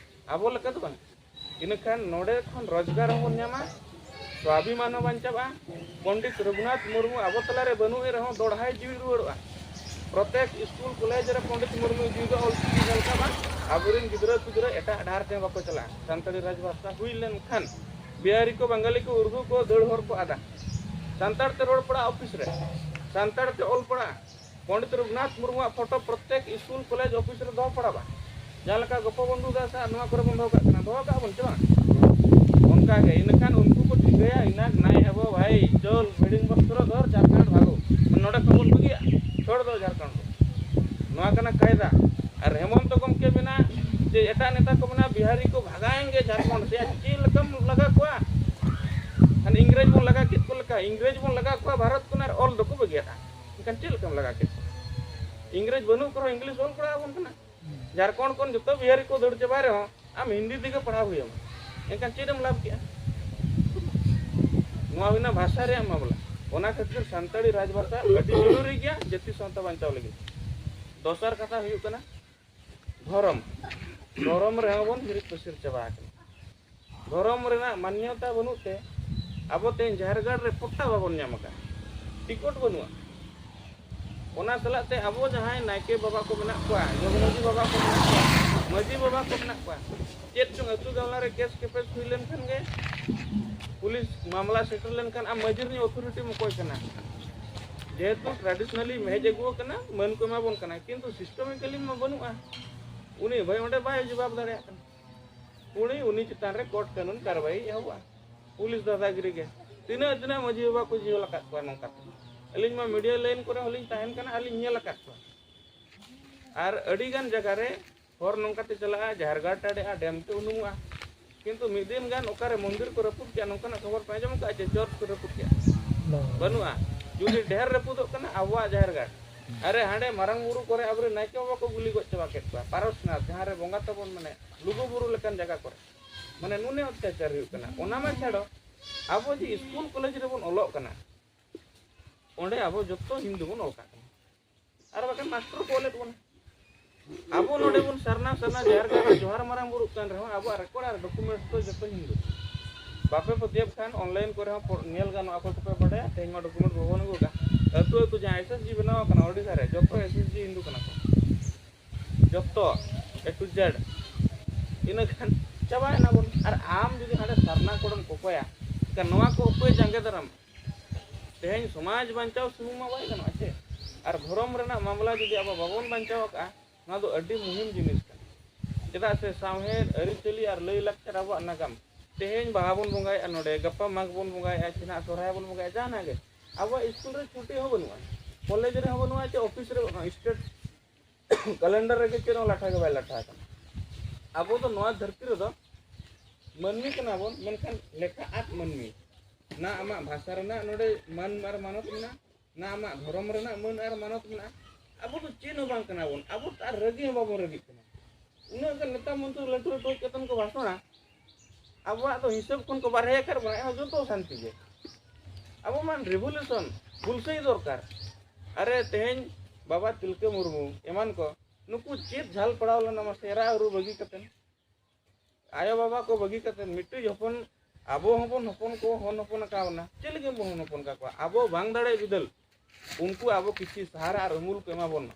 ᱟᱵᱚ ᱞᱮᱠᱟ ᱫᱚ ᱵᱟᱝ᱾ ᱤᱱᱟᱹᱠᱷᱟᱱ ᱱᱚᱰᱮ ᱠᱷᱚᱱ ᱨᱳᱡᱽᱜᱟᱨ ᱦᱚᱸᱵᱚᱱ ᱧᱟᱢᱟ, ᱥᱣᱟᱵᱷᱤᱢᱟᱱ ᱦᱚᱸ ᱵᱟᱧᱪᱟᱜᱼᱟ᱾ ᱯᱚᱱᱰᱤᱛ ᱨᱚᱜᱷᱩᱱᱟᱛᱷ ᱢᱩᱨᱢᱩ ᱟᱵᱚ ᱛᱟᱞᱟᱨᱮ ᱵᱟᱹᱱᱩᱜ ᱮ ᱨᱮᱦᱚᱸ ᱫᱚᱲᱦᱟᱭ ᱡᱤᱣᱤ ᱨᱩᱣᱟᱹᱲᱚᱜᱼᱟ᱾ ᱯᱨᱚᱛᱮᱠ ᱥᱠᱩᱞ ᱠᱚᱞᱮᱡᱽ ᱨᱮ ᱯᱚᱱᱰᱤᱛ ᱢᱩᱨᱢᱩ ᱤᱫᱤ ᱫᱚ ᱚᱞᱪᱤᱠᱤ ᱧᱮᱞ ᱠᱟᱜ ᱢᱟ, ᱟᱵᱚᱨᱮᱱ ᱜᱤᱫᱽᱨᱟᱹ ᱯᱤᱫᱽᱨᱟᱹ ᱮᱴᱟᱜ ᱰᱟᱦᱟᱨ ᱛᱮᱦᱚᱸ ᱵᱟᱠᱚ ᱪᱟᱞᱟᱜᱼᱟ᱾ ᱥᱟᱱᱛᱟᱲᱤ ᱨᱟᱡᱽᱵᱷᱟᱥᱟ ᱦᱩᱭ ᱞᱮᱱᱠᱷᱟᱱ ᱵᱤᱦᱟᱨᱤ ᱠᱚ, ᱵᱟᱝᱜᱟᱞᱤ ᱠᱚ, ᱩᱨᱫᱩ ᱠᱚ ᱫᱟᱹᱲ ᱦᱚᱨ ᱠᱚ ᱟᱫᱟ᱾ ᱥᱟᱱᱛᱟᱲ ᱛᱮ ᱨᱚᱲ ᱯᱟᱲᱦᱟᱜ ᱚᱯᱷᱤᱥ ᱨᱮ, ᱥᱟᱱᱛᱟᱲ ᱛᱮ ᱚᱞ ᱯᱟᱲᱦᱟᱜ, ᱯᱚᱱᱰᱤᱛ ᱨᱚᱜᱷᱩᱱᱟᱛᱷ ᱢᱩᱨᱢᱩᱣᱟᱜ ᱯᱷᱳᱴᱳ ᱯᱨᱚᱛᱮᱠ ᱥᱠᱩᱞ ᱠᱚᱞᱮᱡᱽ ᱚᱯᱷᱤᱥ ᱨᱮ ᱫᱚᱦᱚ ᱯᱟᱲᱟᱜᱼᱟ᱾ ᱡᱟᱦᱟᱸ ᱞᱮᱠᱟ ᱜᱚᱯᱚᱵᱚᱱᱫᱷᱩ ᱫᱟᱥ ᱟᱨ ᱱᱚᱣᱟ ᱠᱚᱨᱮ ᱵᱚᱱ ᱫᱚᱦᱚ ᱠᱟᱜ ᱠᱟᱱᱟ, ᱫᱚᱦᱚ ᱠᱟᱜ ᱵᱚᱱ ᱪᱮ ᱵᱟᱝ? ᱚᱱᱠᱟ ᱜᱮ ᱤᱱᱟᱹᱠᱷᱟᱱ ᱩᱱᱠᱩ ᱠᱚ ᱴᱷᱤᱠᱟᱹᱭᱟ, ᱤᱱᱟᱹ ᱱᱟᱭ ᱟᱵᱚ ᱵᱷᱟᱭ ᱪᱚᱞ ᱵᱷᱤᱲᱤᱝ ᱵᱚᱥᱛᱨᱚ ᱫᱷᱚᱨ ᱡᱷᱟᱲᱠᱷᱚᱸᱰ ᱵᱷᱟᱜᱚ, ᱱᱚᱰᱮ ᱠᱷᱚᱱ ᱵᱚᱱ ᱵᱟᱹᱜᱤᱭᱟ, ᱪᱷᱚᱲ ᱫᱚ ᱡᱷᱟᱲᱠᱷᱚᱸᱰ ᱠᱚ᱾ ᱱᱚᱣᱟ ᱠᱟᱱᱟ ᱠᱟᱭᱫᱟ᱾ ᱟᱨ ᱦᱮᱢᱚᱱᱛᱚ ᱜᱚᱢᱠᱮ ᱢᱮᱱᱟ ᱡᱮ ᱮᱴᱟᱜ ᱱᱮᱛᱟ ᱠᱚ ᱢᱮᱱᱟ ᱵᱤᱦᱟᱨᱤ ᱠᱚ ᱵᱷᱟᱜᱟᱭᱮᱱ ᱜᱮ ᱡᱷᱟᱲᱠᱷᱚᱸᱰ ᱥᱮ, ᱪᱮᱫ ᱞᱮᱠᱟᱢ ᱞᱟᱜᱟ ᱠᱚᱣᱟ? ᱠᱷᱟᱱ ᱤᱝᱨᱮᱡᱽ ᱵᱚᱱ ᱞᱟᱜᱟ ᱠᱮᱫ ᱠᱚ ᱞᱮᱠᱟ, ᱤᱝᱨᱮᱡᱽ ᱵᱚᱱ ᱞᱟᱜᱟ ᱠᱚᱣᱟ ᱵᱷᱟᱨᱚᱛ ᱠᱷᱚᱱ ᱟᱨ ᱚᱞ ᱫᱚᱠᱚ ᱵᱟᱹᱜᱤᱭᱟᱫᱟ᱾ ᱮᱱᱠᱷᱟᱱ ᱪᱮᱫ ᱞᱮᱠᱟᱢ ᱞᱟᱜᱟ ᱠᱮᱫ ᱠᱚᱣᱟ? ᱤᱝᱨᱮᱡᱽ ᱵᱟᱹᱱᱩᱜ ᱠᱚ ᱨᱮᱦᱚᱸ ᱤᱝᱞᱤᱥ ᱚᱞ ᱠᱚᱲᱟ ᱟᱵᱚᱱ ᱠᱟᱱᱟ᱾ ᱡᱷᱟᱲᱠᱷᱚᱸᱰ ᱠᱷᱚᱱ ᱡᱚᱛᱚ ᱵᱤᱦᱟᱨᱤ ᱠᱚ ᱫᱟᱹᱲ ᱪᱟᱵᱟᱭ ᱨᱮᱦᱚᱸ ᱟᱢ ᱦᱤᱱᱫᱤ ᱛᱮᱜᱮ ᱯᱟᱲᱦᱟᱣ ᱦᱩᱭᱟᱢᱟ᱾ ᱮᱱᱠᱷᱟᱱ ᱪᱮᱫ ᱮᱢ ᱞᱟᱵᱷ ᱠᱮᱜᱼᱟ? ᱱᱚᱣᱟ ᱦᱩᱭᱱᱟ ᱵᱷᱟᱥᱟ ᱨᱮᱭᱟᱜ ᱢᱟᱢᱞᱟ᱾ ᱚᱱᱟ ᱠᱷᱟᱹᱛᱤᱨ ᱥᱟᱱᱛᱟᱲᱤ ᱨᱟᱡᱽᱵᱷᱟᱥᱟ ᱟᱹᱰᱤ ᱡᱚᱨᱩᱨᱤ ᱜᱮᱭᱟ ᱡᱟᱹᱛᱤ ᱥᱟᱶᱛᱟ ᱵᱟᱧᱪᱟᱣ ᱞᱟᱹᱜᱤᱫ᱾ ᱫᱚᱥᱟᱨ ᱠᱟᱛᱷᱟ ᱦᱩᱭᱩᱜ ᱠᱟᱱᱟ ᱫᱷᱚᱨᱚᱢ᱾ ᱫᱷᱚᱨᱚᱢ ᱨᱮᱦᱚᱸ ᱵᱚᱱ ᱦᱤᱨᱤᱡ ᱯᱟᱹᱥᱤᱨ ᱪᱟᱵᱟ ᱟᱠᱟᱱᱟ᱾ ᱫᱷᱚᱨᱚᱢ ᱨᱮᱱᱟᱜ ᱢᱟᱱᱭᱚᱛᱟ ᱵᱟᱹᱱᱩᱜ ᱛᱮ ᱟᱵᱚ ᱛᱮᱦᱮᱧ ᱡᱟᱦᱮᱨ ᱜᱟᱲ ᱨᱮ ᱯᱚᱴᱴᱟ ᱵᱟᱵᱚᱱ ᱧᱟᱢ ᱟᱠᱟᱫ, ᱴᱤᱠᱤᱴ ᱵᱟᱹᱱᱩᱜᱼᱟ᱾ ᱚᱱᱟ ᱥᱟᱞᱟᱜ ᱛᱮ ᱟᱵᱚ ᱡᱟᱦᱟᱸᱭ ᱱᱟᱭᱠᱮ ᱵᱟᱵᱟ ᱠᱚ ᱢᱮᱱᱟᱜ ᱠᱚᱣᱟ, ᱡᱚᱜᱽ ᱢᱟᱹᱡᱷᱤ ᱵᱟᱵᱟ ᱠᱚ ᱢᱮᱱᱟᱜ ᱠᱚᱣᱟ, ᱢᱟᱹᱡᱷᱤ ᱵᱟᱵᱟ ᱠᱚ ᱢᱮᱱᱟᱜ ᱠᱚᱣᱟ, ᱪᱮᱫ ᱪᱚᱝ ᱟᱹᱛᱩ ᱜᱟᱶᱞᱟ ᱨᱮ ᱠᱮᱥ ᱠᱮᱯᱮᱥ ᱦᱩᱭ ᱞᱮᱱᱠᱷᱟᱱ ᱜᱮ, ᱯᱩᱞᱤᱥ ᱢᱟᱢᱞᱟ ᱥᱮᱴᱮᱨ ᱞᱮᱱᱠᱷᱟᱱ ᱟᱢ ᱢᱟᱹᱡᱷᱤ ᱨᱤᱱᱤᱡ ᱚᱛᱷᱚᱨᱤᱴᱤᱢ ᱚᱠᱚᱭ ᱠᱟᱱᱟ? ᱡᱮᱦᱮᱛᱩ ᱴᱨᱟᱰᱤᱥᱚᱱᱟᱞᱤ ᱦᱮᱡ ᱟᱹᱜᱩ ᱟᱠᱟᱱᱟ, ᱢᱟᱹᱱ ᱠᱚ ᱮᱢᱟ ᱵᱚᱱ ᱠᱟᱱᱟ, ᱠᱤᱱᱛᱩ ᱥᱤᱥᱴᱮᱢᱤᱠᱟᱞᱤ ᱢᱟ ᱵᱟᱹᱱᱩᱜᱼᱟ᱾ ᱩᱱᱤ ᱵᱷᱟᱹᱭ ᱚᱸᱰᱮ ᱵᱟᱭ ᱡᱚᱵᱟᱵ ᱫᱟᱲᱮᱭᱟᱜ ᱠᱟᱱᱟ᱾ ᱩᱱᱤ, ᱩᱱᱤ ᱪᱮᱛᱟᱱ ᱨᱮ ᱠᱳᱨᱴ ᱠᱟᱹᱱᱩᱱ ᱠᱟᱨᱣᱟᱭ ᱮᱦᱚᱵᱚᱜᱼᱟ᱾ ᱯᱩᱞᱤᱥ ᱫᱟᱫᱟᱜᱤᱨᱤ ᱜᱮ᱾ ᱛᱤᱱᱟᱹᱜ, ᱛᱤᱱᱟᱹᱜ ᱢᱟᱹᱡᱷᱤ ᱵᱟᱵᱟ ᱠᱚ ᱡᱤᱦᱚᱞ ᱟᱠᱟᱫ ᱠᱚᱣᱟ ᱱᱚᱝᱠᱟ ᱛᱮ᱾ ᱟᱹᱞᱤᱧ ᱢᱟ ᱢᱤᱰᱤᱭᱟ ᱞᱟᱭᱤᱱ ᱠᱚᱨᱮ ᱦᱚᱸᱞᱤᱧ ᱛᱟᱦᱮᱱ ᱠᱟᱱᱟ, ᱟᱨ ᱞᱤᱧ ᱧᱮᱞ ᱟᱠᱟᱫ ᱠᱚᱣᱟ᱾ ᱟᱨ ᱟᱹᱰᱤ ᱜᱟᱱ ᱡᱟᱭᱜᱟ ᱨᱮ ᱦᱚᱨ ᱱᱚᱝᱠᱟ ᱛᱮ ᱪᱟᱞᱟᱜᱼᱟ, ᱡᱟᱦᱮᱨ ᱜᱟᱲ ᱴᱟᱰᱮᱜᱼᱟ, ᱰᱮᱢ ᱛᱮ ᱩᱱᱩᱢᱚᱜᱼᱟ᱾ ᱠᱤᱱᱛᱩ ᱢᱤᱫ ᱫᱤᱱ ᱜᱟᱱ ᱚᱠᱟᱨᱮ ᱢᱚᱱᱫᱤᱨ ᱠᱚ ᱨᱟᱹᱯᱩᱫ ᱠᱮᱜᱼᱟ, ᱱᱚᱝᱠᱟᱱᱟᱜ ᱠᱷᱚᱵᱚᱨ ᱯᱮ ᱟᱸᱡᱚᱢ ᱠᱟᱜᱼᱟ ᱡᱮ ᱪᱚᱨᱪ ᱠᱚ ᱨᱟᱹᱯᱩᱫ ᱠᱮᱜᱼᱟ? ᱵᱟᱝ᱾ ᱵᱟᱹᱱᱩᱜᱼᱟ᱾ ᱡᱩᱫᱤ ᱰᱷᱮᱨ ᱨᱟᱹᱯᱩᱫᱚᱜ ᱠᱟᱱᱟ, ᱟᱵᱚᱣᱟᱜ ᱡᱟᱦᱮᱨ ᱜᱟᱲ᱾ ᱟᱨᱮ ᱦᱟᱸᱰᱮ ᱢᱟᱨᱟᱝ ᱵᱩᱨᱩ ᱠᱚᱨᱮ ᱟᱵᱚᱨᱮᱱ ᱱᱟᱭᱠᱮ ᱵᱟᱵᱟ ᱠᱚ ᱜᱩᱞᱤ ᱜᱚᱡ ᱪᱟᱵᱟ ᱠᱮᱫ ᱠᱚᱣᱟ, ᱯᱟᱨᱚᱥᱱᱟᱛᱷ, ᱡᱟᱦᱟᱸ ᱨᱮ ᱵᱚᱸᱜᱟ ᱛᱟᱵᱚᱱ ᱢᱟᱱᱮ ᱞᱩᱜᱩ ᱵᱩᱨᱩ ᱞᱮᱠᱟᱱ ᱡᱟᱭᱜᱟ ᱠᱚᱨᱮ᱾ ᱢᱟᱱᱮ ᱱᱩᱱᱟᱹᱜ ᱚᱛᱛᱟᱪᱟᱨ ᱦᱩᱭᱩᱜ ᱠᱟᱱᱟ᱾ ᱚᱱᱟ ᱢᱟ ᱪᱷᱟᱲᱚ, ᱟᱵᱚ ᱡᱮ ᱥᱠᱩᱞ ᱠᱚᱞᱮᱡᱽ ᱨᱮᱵᱚᱱ ᱚᱞᱚᱜ ᱠᱟᱱᱟ, ᱚᱸᱰᱮ ᱟᱵᱚ ᱡᱚᱛᱚ ᱦᱤᱱᱫᱩ ᱵᱚᱱ ᱚᱞ ᱠᱟᱜ ᱠᱟᱱᱟ, ᱟᱨ ᱵᱟᱠᱷᱟᱱ ᱢᱟᱥᱴᱟᱨ ᱠᱚ ᱚᱞᱮᱫ ᱵᱚᱱᱟ᱾ ᱟᱵᱚ ᱱᱚᱰᱮ ᱵᱚᱱ ᱥᱟᱨᱱᱟ ᱥᱟᱨᱱᱟ ᱡᱟᱦᱮᱨ ᱜᱟᱲ ᱨᱮ ᱡᱚᱦᱟᱨ ᱢᱟᱨᱟᱝ ᱵᱩᱨᱩᱜ ᱠᱟᱱ ᱨᱮᱦᱚᱸ, ᱟᱵᱚᱣᱟᱜ ᱨᱮᱠᱚᱨᱰ ᱟᱨ ᱰᱚᱠᱩᱢᱮᱱᱴᱥ ᱫᱚ ᱡᱚᱛᱚ ᱦᱤᱱᱫᱩ᱾ ᱵᱟᱯᱮ ᱯᱟᱹᱛᱭᱟᱹᱣ ᱠᱷᱟᱱ ᱚᱱᱞᱟᱭᱤᱱ ᱠᱚᱨᱮ ᱦᱚᱸ ᱯᱚ-, ᱧᱮᱞ ᱜᱟᱱᱚᱜᱼᱟ, ᱚᱠᱚᱭ ᱠᱚᱯᱮ ᱵᱟᱰᱟᱭᱟ᱾ ᱛᱮᱦᱮᱧ ᱢᱟ ᱰᱚᱠᱩᱢᱮᱱᱴ ᱵᱟᱵᱚᱱ ᱟᱹᱜᱩ ᱠᱟᱜᱼᱟ᱾ ᱟᱹᱛᱩ ᱟᱹᱛᱩ ᱡᱟᱦᱟᱸ ᱮᱥ ᱮᱥ ᱡᱤ ᱵᱮᱱᱟᱣ ᱟᱠᱟᱱᱟ ᱳᱰᱤᱥᱟ ᱨᱮ, ᱡᱚᱛᱚ ᱮᱥ ᱮᱥ ᱡᱤ ᱦᱤᱱᱫᱩ ᱠᱟᱱᱟ ᱠᱚ, ᱡᱚᱛᱚ A to Z᱾ ᱤᱱᱟᱹ ᱠᱷᱟᱱ ᱪᱟᱵᱟᱭᱮᱱᱟ ᱵᱚᱱ᱾ ᱟᱨ ᱟᱢ ᱡᱩᱫᱤ ᱦᱟᱸᱰᱮ ᱥᱟᱨᱱᱟ ᱠᱚᱲᱟᱢ ᱠᱚᱠᱚᱭᱟ, ᱮᱱᱠᱷᱟᱱ ᱱᱚᱣᱟ ᱠᱚ ᱚᱠᱚᱭ ᱡᱟᱸᱜᱮ ᱫᱟᱨᱟᱢᱟ? ᱛᱮᱦᱮᱧ ᱥᱚᱢᱟᱡᱽ ᱵᱟᱧᱪᱟᱣ ᱥᱩᱢᱩᱝ ᱢᱟ ᱵᱟᱭ ᱜᱟᱱᱚᱜᱼᱟ ᱥᱮ᱾ ᱟᱨ ᱫᱷᱚᱨᱚᱢ ᱨᱮᱱᱟᱜ ᱢᱟᱢᱞᱟ ᱡᱩᱫᱤ ᱟᱵᱚ ᱵᱟᱵᱚᱱ ᱵᱟᱧᱪᱟᱣ ᱟᱠᱟᱫᱼᱟ, ᱱᱚᱣᱟ ᱫᱚ ᱟᱹᱰᱤ ᱢᱩᱦᱤᱢ ᱡᱤᱱᱤᱥ ᱠᱟᱱᱟ᱾ ᱪᱮᱫᱟᱜ ᱥᱮ ᱥᱟᱶᱦᱮᱫ, ᱟᱹᱨᱤᱪᱟᱹᱞᱤ ᱟᱨ ᱞᱟᱹᱭ ᱞᱟᱠᱪᱟᱨ ᱟᱵᱚᱣᱟᱜ ᱱᱟᱜᱟᱢ᱾ ᱛᱮᱦᱮᱧ ᱵᱟᱦᱟ ᱵᱚᱱ ᱵᱚᱸᱜᱟᱭᱮᱫᱼᱟ ᱱᱚᱰᱮ, ᱜᱟᱯᱟ ᱢᱟᱜᱽ ᱵᱚᱱ ᱵᱚᱸᱜᱟᱭᱮᱫᱼᱟ, ᱪᱮ ᱱᱟᱦᱟᱜ ᱥᱚᱨᱦᱟᱭ ᱵᱚᱱ ᱵᱚᱸᱜᱟᱭᱮᱫᱼᱟ, ᱡᱟᱦᱟᱱᱟᱜ ᱜᱮ, ᱟᱵᱚᱣᱟᱜ ᱥᱠᱩᱞ ᱨᱮ ᱪᱷᱩᱴᱤ ᱦᱚᱸ ᱵᱟᱹᱱᱩᱜᱼᱟ, ᱠᱚᱞᱮᱡᱽ ᱨᱮᱦᱚᱸ ᱵᱟᱹᱱᱩᱜᱼᱟ, ᱪᱮ ᱚᱯᱷᱤᱥ ᱨᱮ ᱵᱟᱹᱱᱩᱜᱼᱟ, ᱥᱴᱮᱴ ᱠᱮᱞᱮᱱᱰᱟᱨ ᱨᱮᱜᱮ ᱪᱮᱫ ᱦᱚᱸ ᱞᱟᱴᱷᱟ ᱜᱮ ᱵᱟᱭ ᱞᱟᱴᱷᱟ ᱟᱠᱟᱱᱟ᱾ ᱟᱵᱚ ᱫᱚ ᱱᱚᱣᱟ ᱫᱷᱟᱹᱨᱛᱤ ᱨᱮᱫᱚ ᱢᱟᱹᱱᱢᱤ ᱠᱟᱱᱟ ᱵᱚᱱ, ᱢᱮᱱᱠᱷᱟᱱ ᱞᱮᱠᱷᱟ ᱟᱫ ᱢᱟᱹᱱᱢᱤ᱾ ᱱᱟ ᱟᱢᱟᱜ ᱵᱷᱟᱥᱟ ᱨᱮᱱᱟᱜ ᱱᱚᱰᱮ ᱢᱟᱹᱱ ᱟᱨ ᱢᱟᱱᱚᱛ ᱢᱮᱱᱟᱜᱼᱟ, ᱱᱟ ᱟᱢᱟᱜ ᱫᱷᱚᱨᱚᱢ ᱨᱮᱱᱟᱜ ᱢᱟᱹᱱ ᱟᱨ ᱢᱟᱱᱚᱛ ᱢᱮᱱᱟᱜᱼᱟ᱾ ᱟᱵᱚ ᱫᱚ ᱪᱮᱫ ᱦᱚᱸ ᱵᱟᱝ ᱠᱟᱱᱟ ᱵᱚᱱ, ᱟᱵᱚ ᱟᱨ ᱨᱟᱹᱜᱤ ᱦᱚᱸ ᱵᱟᱵᱚᱱ ᱨᱟᱹᱜᱤᱜ ᱠᱟᱱᱟ᱾ ᱩᱱᱟᱹᱜ ᱜᱟᱱ ᱱᱮᱛᱟ ᱢᱚᱱᱛᱨᱤ ᱞᱟᱹᱴᱩ ᱞᱟᱹᱴᱩ ᱦᱮᱡ ᱠᱟᱛᱮ ᱠᱚ ᱵᱷᱟᱥᱚᱬᱟ, ᱟᱵᱚᱣᱟᱜ ᱫᱚ ᱦᱤᱥᱟᱹᱵ ᱠᱷᱚᱱ ᱠᱚ ᱵᱟᱨᱦᱮ ᱟᱠᱟᱫ ᱵᱚᱱᱟ, ᱮᱱᱦᱚᱸ ᱡᱚᱛᱚ ᱥᱟᱱᱛᱤ ᱜᱮ᱾ ᱟᱵᱚ ᱢᱟ ᱨᱤᱵᱷᱚᱞᱩᱥᱚᱱ, ᱦᱩᱞᱥᱟᱹᱭ ᱫᱚᱨᱠᱟᱨ᱾ ᱟᱨᱮ ᱛᱮᱦᱮᱧ ᱵᱟᱵᱟ ᱛᱤᱞᱠᱟᱹ ᱢᱩᱨᱢᱩ ᱮᱢᱟᱱ ᱠᱚ, ᱱᱩᱠᱩ ᱪᱮᱫ ᱡᱷᱟᱞ ᱯᱟᱲᱟᱣ ᱞᱮᱱᱟ ᱢᱟᱥᱮ, ᱮᱨᱟ ᱩᱨᱩ ᱵᱟᱹᱜᱤ ᱠᱟᱛᱮ? ᱟᱭᱳ ᱵᱟᱵᱟ ᱠᱚ ᱵᱟᱹᱜᱤ ᱠᱟᱛᱮ ᱢᱤᱫᱴᱤᱡ ᱦᱚᱯᱚᱱ, ᱟᱵᱚ ᱦᱚᱸᱵᱚᱱ ᱦᱚᱯᱚᱱ ᱠᱚ, ᱦᱚᱱ ᱦᱚᱯᱚᱱ ᱟᱠᱟᱣᱱᱟ, ᱪᱮᱫ ᱞᱟᱹᱜᱤᱫ ᱵᱚᱱ ᱦᱚᱱ ᱦᱚᱯᱚᱱ ᱠᱟᱠᱚᱣᱟ? ᱟᱵᱚ ᱵᱟᱝ ᱫᱟᱲᱮ ᱵᱤᱫᱟᱹᱞ ᱩᱱᱠᱩ ᱟᱵᱚ ᱠᱤᱪᱷᱤ ᱥᱟᱦᱟᱨᱟ ᱟᱨ ᱩᱢᱩᱞ ᱠᱚ ᱮᱢᱟ ᱵᱚᱱ ᱢᱟ᱾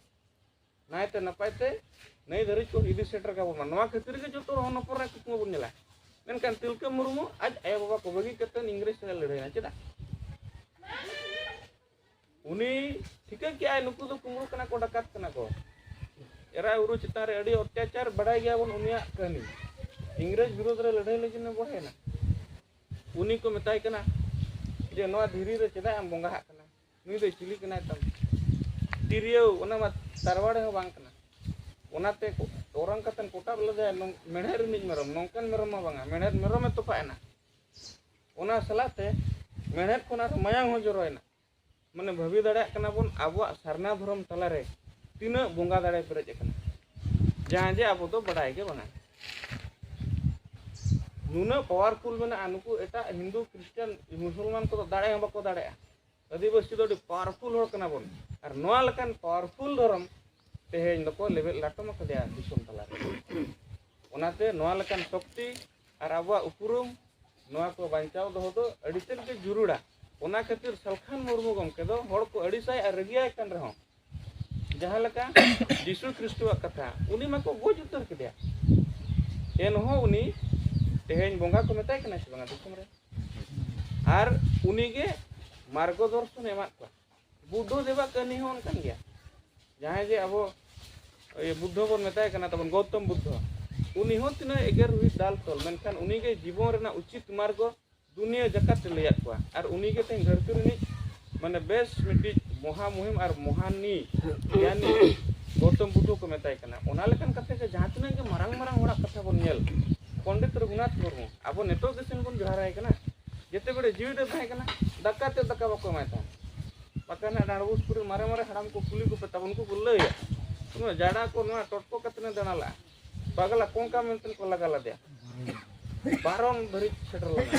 ᱱᱟᱭᱛᱮ ᱱᱟᱯᱟᱭ ᱛᱮ ᱱᱟᱹᱭ ᱫᱷᱟᱹᱨᱤᱡ ᱠᱚ ᱤᱫᱤ ᱥᱮᱴᱮᱨ ᱠᱟᱵᱚᱱ ᱢᱟ᱾ ᱱᱚᱣᱟ ᱠᱷᱟᱹᱛᱤᱨ ᱜᱮ ᱡᱚᱛᱚ ᱦᱚᱲ ᱦᱚᱱ ᱦᱚᱯᱚᱱ ᱨᱮᱱᱟᱜ ᱠᱩᱠᱢᱩ ᱵᱚᱱ ᱧᱮᱞᱟ᱾ ᱢᱮᱱᱠᱷᱟᱱ ᱛᱤᱞᱠᱟᱹ ᱢᱩᱨᱢᱩ ᱟᱡ ᱟᱭᱳ ᱵᱟᱵᱟ ᱠᱚ ᱵᱟᱹᱜᱤ ᱠᱟᱛᱮ ᱤᱝᱨᱮᱡᱽ ᱥᱟᱞᱟᱜ ᱞᱟᱹᱲᱦᱟᱹᱭ ᱮᱱᱟ᱾ ᱪᱮᱫᱟᱜ? ᱩᱱᱤ ᱴᱷᱤᱠᱟᱹ ᱠᱮᱜᱼᱟᱭ ᱱᱩᱠᱩ ᱫᱚ ᱠᱩᱢᱵᱽᱲᱩ ᱠᱟᱱᱟ ᱠᱚ, ᱰᱟᱠᱟᱛ ᱠᱟᱱᱟ ᱠᱚ᱾ ᱮᱨᱟ ᱩᱨᱩ ᱪᱮᱛᱟᱱ ᱨᱮ ᱟᱹᱰᱤ ᱚᱛᱛᱟᱪᱟᱨ, ᱵᱟᱰᱟᱭ ᱜᱮᱭᱟᱵᱚᱱ ᱩᱱᱤᱭᱟᱜ ᱠᱟᱹᱦᱱᱤ᱾ ᱤᱝᱨᱮᱡᱽ ᱵᱤᱨᱩᱫᱽ ᱨᱮ ᱞᱟᱹᱲᱦᱟᱹᱭ ᱞᱟᱹᱜᱤᱫ ᱮ ᱵᱚᱲᱦᱮᱱᱟ᱾ ᱩᱱᱤ ᱠᱚ ᱢᱮᱛᱟᱭ ᱠᱟᱱᱟ ᱡᱮ, "ᱱᱚᱣᱟ ᱫᱷᱤᱨᱤ ᱨᱮ ᱪᱮᱫᱟᱜ ᱮᱢ ᱵᱚᱸᱜᱟ ᱦᱟᱜ ᱠᱟᱱᱟ? ᱱᱩᱭ ᱫᱚ ᱪᱤᱞᱤ ᱠᱟᱱᱟᱭ ᱛᱟᱢ? ᱛᱤᱨᱭᱳ, ᱚᱱᱟ ᱢᱟ ᱛᱟᱨᱣᱟᱲᱮ ᱦᱚᱸ ᱵᱟᱝ ᱠᱟᱱᱟ᱾ ᱚᱱᱟᱛᱮ ᱠᱚ-, ᱚᱨᱟᱝ ᱠᱟᱛᱮ ᱠᱚᱴᱟᱵ ᱞᱮᱫᱮᱭᱟ ᱱᱚᱝ-, ᱢᱮᱲᱦᱮᱫ ᱨᱤᱱᱤᱡ ᱢᱮᱨᱚᱢ, ᱱᱚᱝᱠᱟᱱ ᱢᱮᱨᱚᱢ ᱢᱟ ᱵᱟᱝᱟ, ᱢᱮᱲᱦᱮᱫ ᱢᱮᱨᱚᱢᱮ ᱛᱚᱯᱟᱜ ᱮᱱᱟ᱾ ᱚᱱᱟ ᱥᱟᱞᱟᱜ ᱛᱮ ᱢᱮᱲᱦᱮᱫ ᱠᱷᱚᱱ ᱟᱨᱦᱚᱸ ᱢᱟᱭᱟᱝ ᱦᱚᱸ ᱡᱚᱨᱚᱭᱮᱱᱟ᱾" ᱢᱟᱱᱮ ᱵᱷᱟᱹᱵᱤ ᱫᱟᱲᱮᱭᱟᱜ ᱠᱟᱱᱟ ᱵᱚᱱ, ᱟᱵᱚᱣᱟᱜ ᱥᱟᱨᱱᱟ ᱫᱷᱚᱨᱚᱢ ᱛᱟᱞᱟᱨᱮ ᱛᱤᱱᱟᱹᱜ ᱵᱚᱸᱜᱟ ᱫᱟᱲᱮ ᱯᱮᱨᱮᱡ ᱟᱠᱟᱱᱟ, ᱡᱟᱦᱟᱸ ᱡᱮ ᱟᱵᱚ ᱫᱚ ᱵᱟᱲᱟᱭ ᱜᱮ ᱵᱟᱝᱟ᱾ ᱱᱩᱱᱟᱹᱜ ᱯᱟᱣᱟᱨᱯᱷᱩᱞ ᱢᱮᱱᱟᱜᱼᱟ, ᱱᱩᱠᱩ ᱮᱴᱟᱜ ᱦᱤᱱᱫᱩ, ᱠᱷᱨᱤᱥᱴᱟᱱ, ᱢᱩᱥᱚᱞᱢᱟᱱ ᱠᱚᱫᱚ ᱫᱟᱲᱮ ᱦᱚᱸ ᱵᱟᱠᱚ ᱫᱟᱲᱮᱭᱟᱜᱼᱟ᱾ ᱟᱹᱫᱤᱵᱟᱹᱥᱤ ᱫᱚ ᱟᱹᱰᱤ ᱯᱟᱣᱟᱨᱯᱷᱩᱞ ᱦᱚᱲ ᱠᱟᱱᱟ ᱵᱚᱱ, ᱟᱨ ᱱᱚᱣᱟ ᱞᱮᱠᱟᱱ ᱯᱟᱣᱟᱨᱯᱷᱩᱞ ᱫᱷᱚᱨᱚᱢ ᱛᱮᱦᱮᱧ ᱫᱚᱠᱚ ᱞᱮᱵᱮᱫ ᱞᱟᱴᱚᱢ ᱟᱠᱟᱫᱮᱭᱟ ᱫᱤᱥᱚᱢ ᱛᱟᱞᱟᱨᱮ᱾ ᱚᱱᱟᱛᱮ ᱱᱚᱣᱟ ᱞᱮᱠᱟᱱ ᱥᱚᱠᱛᱤ ᱟᱨ ᱟᱵᱚᱣᱟᱜ ᱩᱯᱨᱩᱢ, ᱱᱚᱣᱟ ᱠᱚ ᱵᱟᱧᱪᱟᱣ ᱫᱚᱦᱚ ᱫᱚ ᱟᱹᱰᱤ ᱛᱮᱫ ᱜᱮ ᱡᱟᱹᱨᱩᱲᱟ᱾ ᱚᱱᱟ ᱠᱷᱟᱹᱛᱤᱨ ᱥᱟᱞᱠᱷᱟᱱ ᱢᱩᱨᱢᱩ ᱜᱚᱢᱠᱮ ᱫᱚ ᱦᱚᱲ ᱠᱚ ᱟᱹᱲᱤᱥᱟᱭ ᱟᱨ ᱨᱟᱹᱜᱤᱭᱟᱭ ᱠᱟᱱ ᱨᱮᱦᱚᱸ, ᱡᱟᱦᱟᱸ ᱞᱮᱠᱟ ᱡᱤᱥᱩ ᱠᱷᱨᱤᱥᱴᱚᱣᱟᱜ ᱠᱟᱛᱷᱟ, ᱩᱱᱤ ᱢᱟᱠᱚ ᱜᱚᱡ ᱩᱛᱟᱹᱨ ᱠᱮᱫᱮᱭᱟ, ᱮᱱᱦᱚᱸ ᱩᱱᱤ ᱛᱮᱦᱮᱧ ᱵᱚᱸᱜᱟ ᱠᱚ ᱢᱮᱛᱟᱭ ᱠᱟᱱᱟ ᱥᱮ ᱵᱟᱝᱟ ᱫᱤᱥᱚᱢ ᱨᱮ? ᱟᱨ ᱩᱱᱤ ᱜᱮ ᱢᱟᱨᱜᱚ ᱫᱚᱨᱥᱚᱱ ᱮᱢᱟᱫ ᱠᱚᱣᱟ᱾ ᱵᱩᱫᱽᱫᱷᱚ ᱫᱮᱵᱟᱜ ᱠᱟᱹᱦᱱᱤ ᱦᱚᱸ ᱚᱱᱠᱟᱱ ᱜᱮᱭᱟ᱾ ᱡᱟᱦᱟᱸᱭ ᱡᱮ ᱟᱵᱚ, ᱤᱭᱟᱹ, ᱵᱩᱫᱽᱫᱷᱚ ᱵᱚᱱ ᱢᱮᱛᱟᱭ ᱠᱟᱱᱟ ᱛᱟᱵᱚᱱ, ᱜᱳᱛᱚᱢ ᱵᱩᱫᱽᱫᱷᱚ, ᱩᱱᱤ ᱦᱚᱸ ᱛᱤᱱᱟᱹᱜ ᱮᱜᱮᱨ ᱦᱩᱭᱩᱜ ᱫᱟᱞ ᱛᱚᱞ, ᱢᱮᱱᱠᱷᱟᱱ ᱩᱱᱤ ᱜᱮ ᱡᱤᱵᱚᱱ ᱨᱮᱱᱟᱜ ᱩᱪᱤᱛ ᱢᱟᱨᱜᱚ ᱫᱩᱱᱤᱭᱟᱹ ᱡᱟᱠᱟᱛ ᱮ ᱞᱟᱹᱭᱟᱫ ᱠᱚᱣᱟ᱾ ᱟᱨ ᱩᱱᱤ ᱜᱮ ᱛᱮᱦᱮᱧ ᱫᱷᱟᱹᱨᱛᱤ ᱨᱤᱱᱤᱡ ᱢᱟᱱᱮ ᱵᱮᱥ ᱢᱤᱫᱴᱤᱡ ᱢᱚᱦᱟ ᱢᱩᱦᱤᱢ ᱟᱨ ᱢᱚᱦᱟᱱᱤ ᱜᱮᱭᱟᱱᱤ ᱜᱳᱛᱚᱢ ᱵᱩᱫᱽᱫᱷᱚ ᱠᱚ ᱢᱮᱛᱟᱭ ᱠᱟᱱᱟ᱾ ᱚᱱᱟ ᱞᱮᱠᱟᱱ ᱠᱟᱛᱮ ᱜᱮ ᱡᱟᱦᱟᱸ ᱛᱤᱱᱟᱹᱜ ᱜᱮ ᱢᱟᱨᱟᱝ ᱢᱟᱨᱟᱝ ᱦᱚᱲᱟᱜ ᱠᱟᱛᱷᱟ ᱵᱚᱱ ᱧᱮᱞ, ᱯᱚᱱᱰᱤᱛ ᱨᱚᱜᱷᱩᱱᱟᱛᱷ ᱢᱩᱨᱢᱩ, ᱟᱵᱚ ᱱᱤᱛᱚᱜ ᱜᱮ ᱥᱮᱱ ᱵᱚᱱ ᱡᱚᱦᱟᱨᱟᱭ ᱠᱟᱱᱟ, ᱡᱮᱛᱮ ᱵᱮᱲᱮ ᱡᱤᱣᱤ ᱨᱮ ᱛᱟᱦᱮᱸ ᱠᱟᱱᱟ, ᱫᱟᱠᱟ ᱛᱮ ᱫᱟᱠᱟ ᱵᱟᱠᱚ ᱮᱢᱟᱭ ᱛᱟᱦᱮᱸᱫ᱾ ᱵᱟᱠᱷᱟᱱ ᱦᱟᱸᱜ ᱰᱟᱸᱰᱵᱩᱥ ᱠᱚᱨᱮ ᱢᱟᱨᱮ ᱢᱟᱨᱮ ᱦᱟᱲᱟᱢ ᱠᱚ ᱠᱩᱞᱤ ᱠᱚᱯᱮ ᱛᱟᱵᱚᱱ, ᱩᱱᱠᱩ ᱠᱚ ᱞᱟᱹᱭᱟ, ᱱᱚᱣᱟ ᱡᱟᱰᱟ ᱠᱚ, ᱱᱚᱣᱟ ᱴᱚᱴᱠᱚ ᱠᱟᱛᱮ ᱮ ᱫᱟᱬᱟ ᱞᱟᱜᱼᱟ, ᱯᱟᱜᱽᱞᱟ ᱠᱚᱝᱠᱟ ᱢᱮᱱᱛᱮ ᱠᱚ ᱞᱟᱜᱟ ᱞᱮᱫᱮᱭᱟ, ᱵᱟᱨᱚᱱ ᱫᱷᱟᱹᱨᱤᱡ ᱥᱮᱴᱮᱨ ᱞᱮᱱᱟ᱾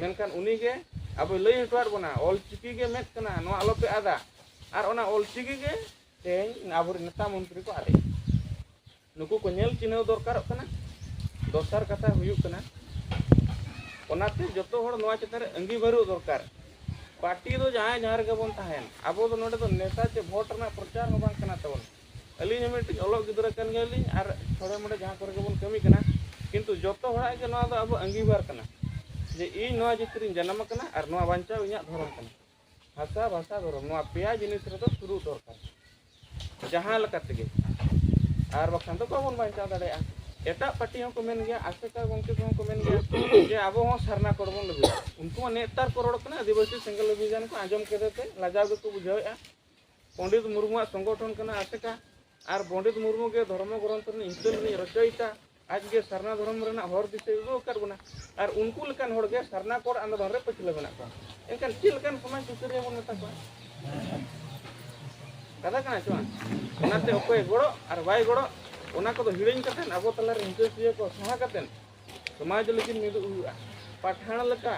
ᱢᱮᱱᱠᱷᱟᱱ ᱩᱱᱤ ᱜᱮ ᱟᱵᱚᱭ ᱞᱟᱹᱭ ᱦᱚᱴᱚᱣᱟᱫ ᱵᱚᱱᱟ, ᱚᱞ ᱪᱤᱠᱤ ᱜᱮ ᱢᱮᱫ ᱠᱟᱱᱟ, ᱱᱚᱣᱟ ᱟᱞᱚᱯᱮ ᱟᱫᱟ᱾ ᱟᱨ ᱚᱱᱟ ᱚᱞ ᱪᱤᱠᱤ ᱜᱮ ᱛᱮᱦᱮᱧ ᱟᱵᱚᱨᱮᱱ ᱱᱮᱛᱟ ᱢᱚᱱᱛᱨᱤ ᱠᱚ ᱟᱫᱮᱜᱼᱟ᱾ ᱱᱩᱠᱩ ᱠᱚ ᱧᱮᱞ ᱪᱤᱱᱦᱟᱹᱣ ᱫᱚᱨᱠᱟᱨᱚᱜ ᱠᱟᱱᱟ᱾ ᱫᱚᱥᱟᱨ ᱠᱟᱛᱷᱟ ᱦᱩᱭᱩᱜ ᱠᱟᱱᱟ, ᱚᱱᱟᱛᱮ ᱡᱚᱛᱚ ᱦᱚᱲ ᱱᱚᱣᱟ ᱪᱮᱛᱟᱱ ᱨᱮ ᱟᱹᱝᱜᱤᱵᱷᱟᱹᱨᱚᱜ ᱫᱚᱨᱠᱟᱨ᱾ ᱯᱟᱨᱴᱤ ᱫᱚ ᱡᱟᱦᱟᱸᱭ ᱡᱟᱦᱟᱸ ᱨᱮᱜᱮ ᱵᱚᱱ ᱛᱟᱦᱮᱱ, ᱟᱵᱚ ᱫᱚ ᱱᱚᱰᱮ ᱫᱚ ᱱᱮᱛᱟ ᱪᱮ ᱵᱷᱳᱴ ᱨᱮᱱᱟᱜ ᱯᱨᱚᱪᱟᱨ ᱦᱚᱸ ᱵᱟᱝ ᱠᱟᱱᱟ ᱛᱟᱵᱚᱱ᱾ ᱟᱹᱞᱤᱧ ᱦᱚᱸ ᱢᱤᱫᱴᱤᱡ ᱚᱞᱚᱜ ᱜᱤᱫᱽᱨᱟᱹ ᱠᱟᱱ ᱜᱮᱭᱟᱞᱤᱧ ᱟᱨ ᱪᱷᱚᱲᱮ ᱢᱚᱲᱮ ᱡᱟᱦᱟᱸ ᱠᱚᱨᱮ ᱜᱮᱵᱚᱱ ᱠᱟᱹᱢᱤ ᱠᱟᱱᱟ, ᱠᱤᱱᱛᱩ ᱡᱚᱛᱚ ᱦᱚᱲᱟᱜ ᱜᱮ ᱱᱚᱣᱟ ᱫᱚ ᱟᱵᱚ ᱟᱹᱝᱜᱤᱵᱷᱟᱨ ᱠᱟᱱᱟ ᱡᱮ ᱤᱧ ᱱᱚᱣᱟ ᱡᱟᱹᱛᱤ ᱨᱤᱧ ᱡᱟᱱᱟᱢ ᱟᱠᱟᱱᱟ ᱟᱨ ᱱᱚᱣᱟ ᱵᱟᱧᱪᱟᱣ ᱤᱧᱟᱹᱜ ᱫᱷᱚᱨᱚᱢ ᱠᱟᱱᱟ᱾ ᱦᱟᱥᱟ, ᱵᱷᱟᱥᱟ, ᱫᱷᱚᱨᱚᱢ, ᱱᱚᱣᱟ ᱯᱮᱭᱟ ᱡᱤᱱᱤᱥ ᱨᱮᱫᱚ ᱥᱩᱨᱩᱜ ᱫᱚᱨᱠᱟᱨ ᱡᱟᱦᱟᱸ ᱞᱮᱠᱟ ᱛᱮᱜᱮ, ᱟᱨ ᱵᱟᱠᱷᱟᱱ ᱫᱚ ᱵᱟᱵᱚᱱ ᱵᱟᱧᱪᱟᱣ ᱫᱟᱲᱮᱭᱟᱜᱼᱟ᱾ ᱮᱴᱟᱜ ᱯᱟᱨᱴᱤ ᱦᱚᱸᱠᱚ ᱢᱮᱱ ᱜᱮᱭᱟ, ᱟᱥᱮᱠᱟ ᱜᱚᱢᱠᱮ ᱠᱚᱦᱚᱸ ᱠᱚ ᱢᱮᱱ ᱜᱮᱭᱟ ᱡᱮ ᱟᱵᱚ ᱦᱚᱸ ᱥᱟᱨᱱᱟ ᱠᱳᱰ ᱵᱚᱱ ᱞᱟᱹᱜᱩᱭᱟ᱾ ᱩᱱᱠᱩ ᱢᱟ ᱱᱮᱛᱟᱨ ᱠᱚ ᱨᱚᱲ ᱠᱟᱱᱟ, ᱟᱹᱫᱤᱵᱟᱹᱥᱤ ᱥᱮᱸᱜᱮᱞ ᱚᱵᱷᱤᱡᱟᱱ ᱠᱚ ᱟᱸᱡᱚᱢ ᱠᱮᱫᱮ ᱛᱮ ᱞᱟᱡᱟᱣ ᱜᱮᱠᱚ ᱵᱩᱡᱷᱟᱹᱣᱮᱫᱼᱟ᱾ ᱯᱚᱸᱰᱤᱛ ᱢᱩᱨᱢᱩᱣᱟᱜ ᱥᱚᱝᱜᱚᱴᱷᱚᱱ ᱠᱟᱱᱟ ᱟᱥᱮᱠᱟ, ᱟᱨ ᱯᱚᱸᱰᱤᱛ ᱢᱩᱨᱢᱩ ᱜᱮ ᱫᱷᱚᱨᱢᱚ ᱜᱨᱚᱱᱛᱷᱚ ᱨᱤᱱᱤᱡ ᱦᱤᱛᱟᱹᱞ ᱨᱤᱱᱤᱡ ᱨᱚᱪᱚᱭᱤᱛᱟ, ᱟᱡ ᱜᱮ ᱥᱟᱨᱱᱟ ᱫᱷᱚᱨᱚᱢ ᱨᱮᱱᱟᱜ ᱦᱚᱨ ᱫᱤᱥᱟᱹᱭ ᱩᱫᱩᱜ ᱟᱠᱟᱫ ᱵᱚᱱᱟ᱾ ᱟᱨ ᱩᱱᱠᱩ ᱞᱮᱠᱟᱱ ᱦᱚᱲ ᱜᱮ ᱥᱟᱨᱱᱟ ᱠᱳᱰ ᱟᱱᱫᱳᱞᱚᱱ ᱨᱮ ᱯᱟᱹᱪᱷᱞᱟᱹ ᱢᱮᱱᱟᱜ ᱠᱚᱣᱟ᱾ ᱮᱱᱠᱷᱟᱱ ᱪᱮᱫ ᱞᱮᱠᱟᱱ ᱥᱚᱢᱟᱡᱽ ᱥᱩᱥᱟᱹᱨᱤᱭᱟᱹ ᱵᱚᱱ ᱢᱮᱛᱟ ᱠᱚᱣᱟ? ᱠᱟᱛᱷᱟ ᱠᱟᱱᱟ ᱥᱮ ᱵᱟᱝ? ᱚᱱᱟᱛᱮ ᱚᱠᱚᱭ ᱜᱚᱲᱚ ᱟᱨ ᱵᱟᱭ ᱜᱚᱲᱚ, ᱚᱱᱟ ᱠᱚᱫᱚ ᱦᱤᱲᱤᱧ ᱠᱟᱛᱮᱫ, ᱟᱵᱚ ᱛᱟᱞᱟᱨᱮ ᱦᱤᱝᱥᱟᱹ ᱥᱩᱭᱟᱹ ᱠᱚ ᱥᱟᱦᱟ ᱠᱟᱛᱮᱫ, ᱥᱚᱢᱟᱡᱽ ᱞᱟᱹᱜᱤᱫ ᱢᱤᱫᱩᱜ ᱦᱩᱭᱩᱜᱼᱟ᱾ ᱯᱟᱴᱷᱟᱬ ᱞᱮᱠᱟ,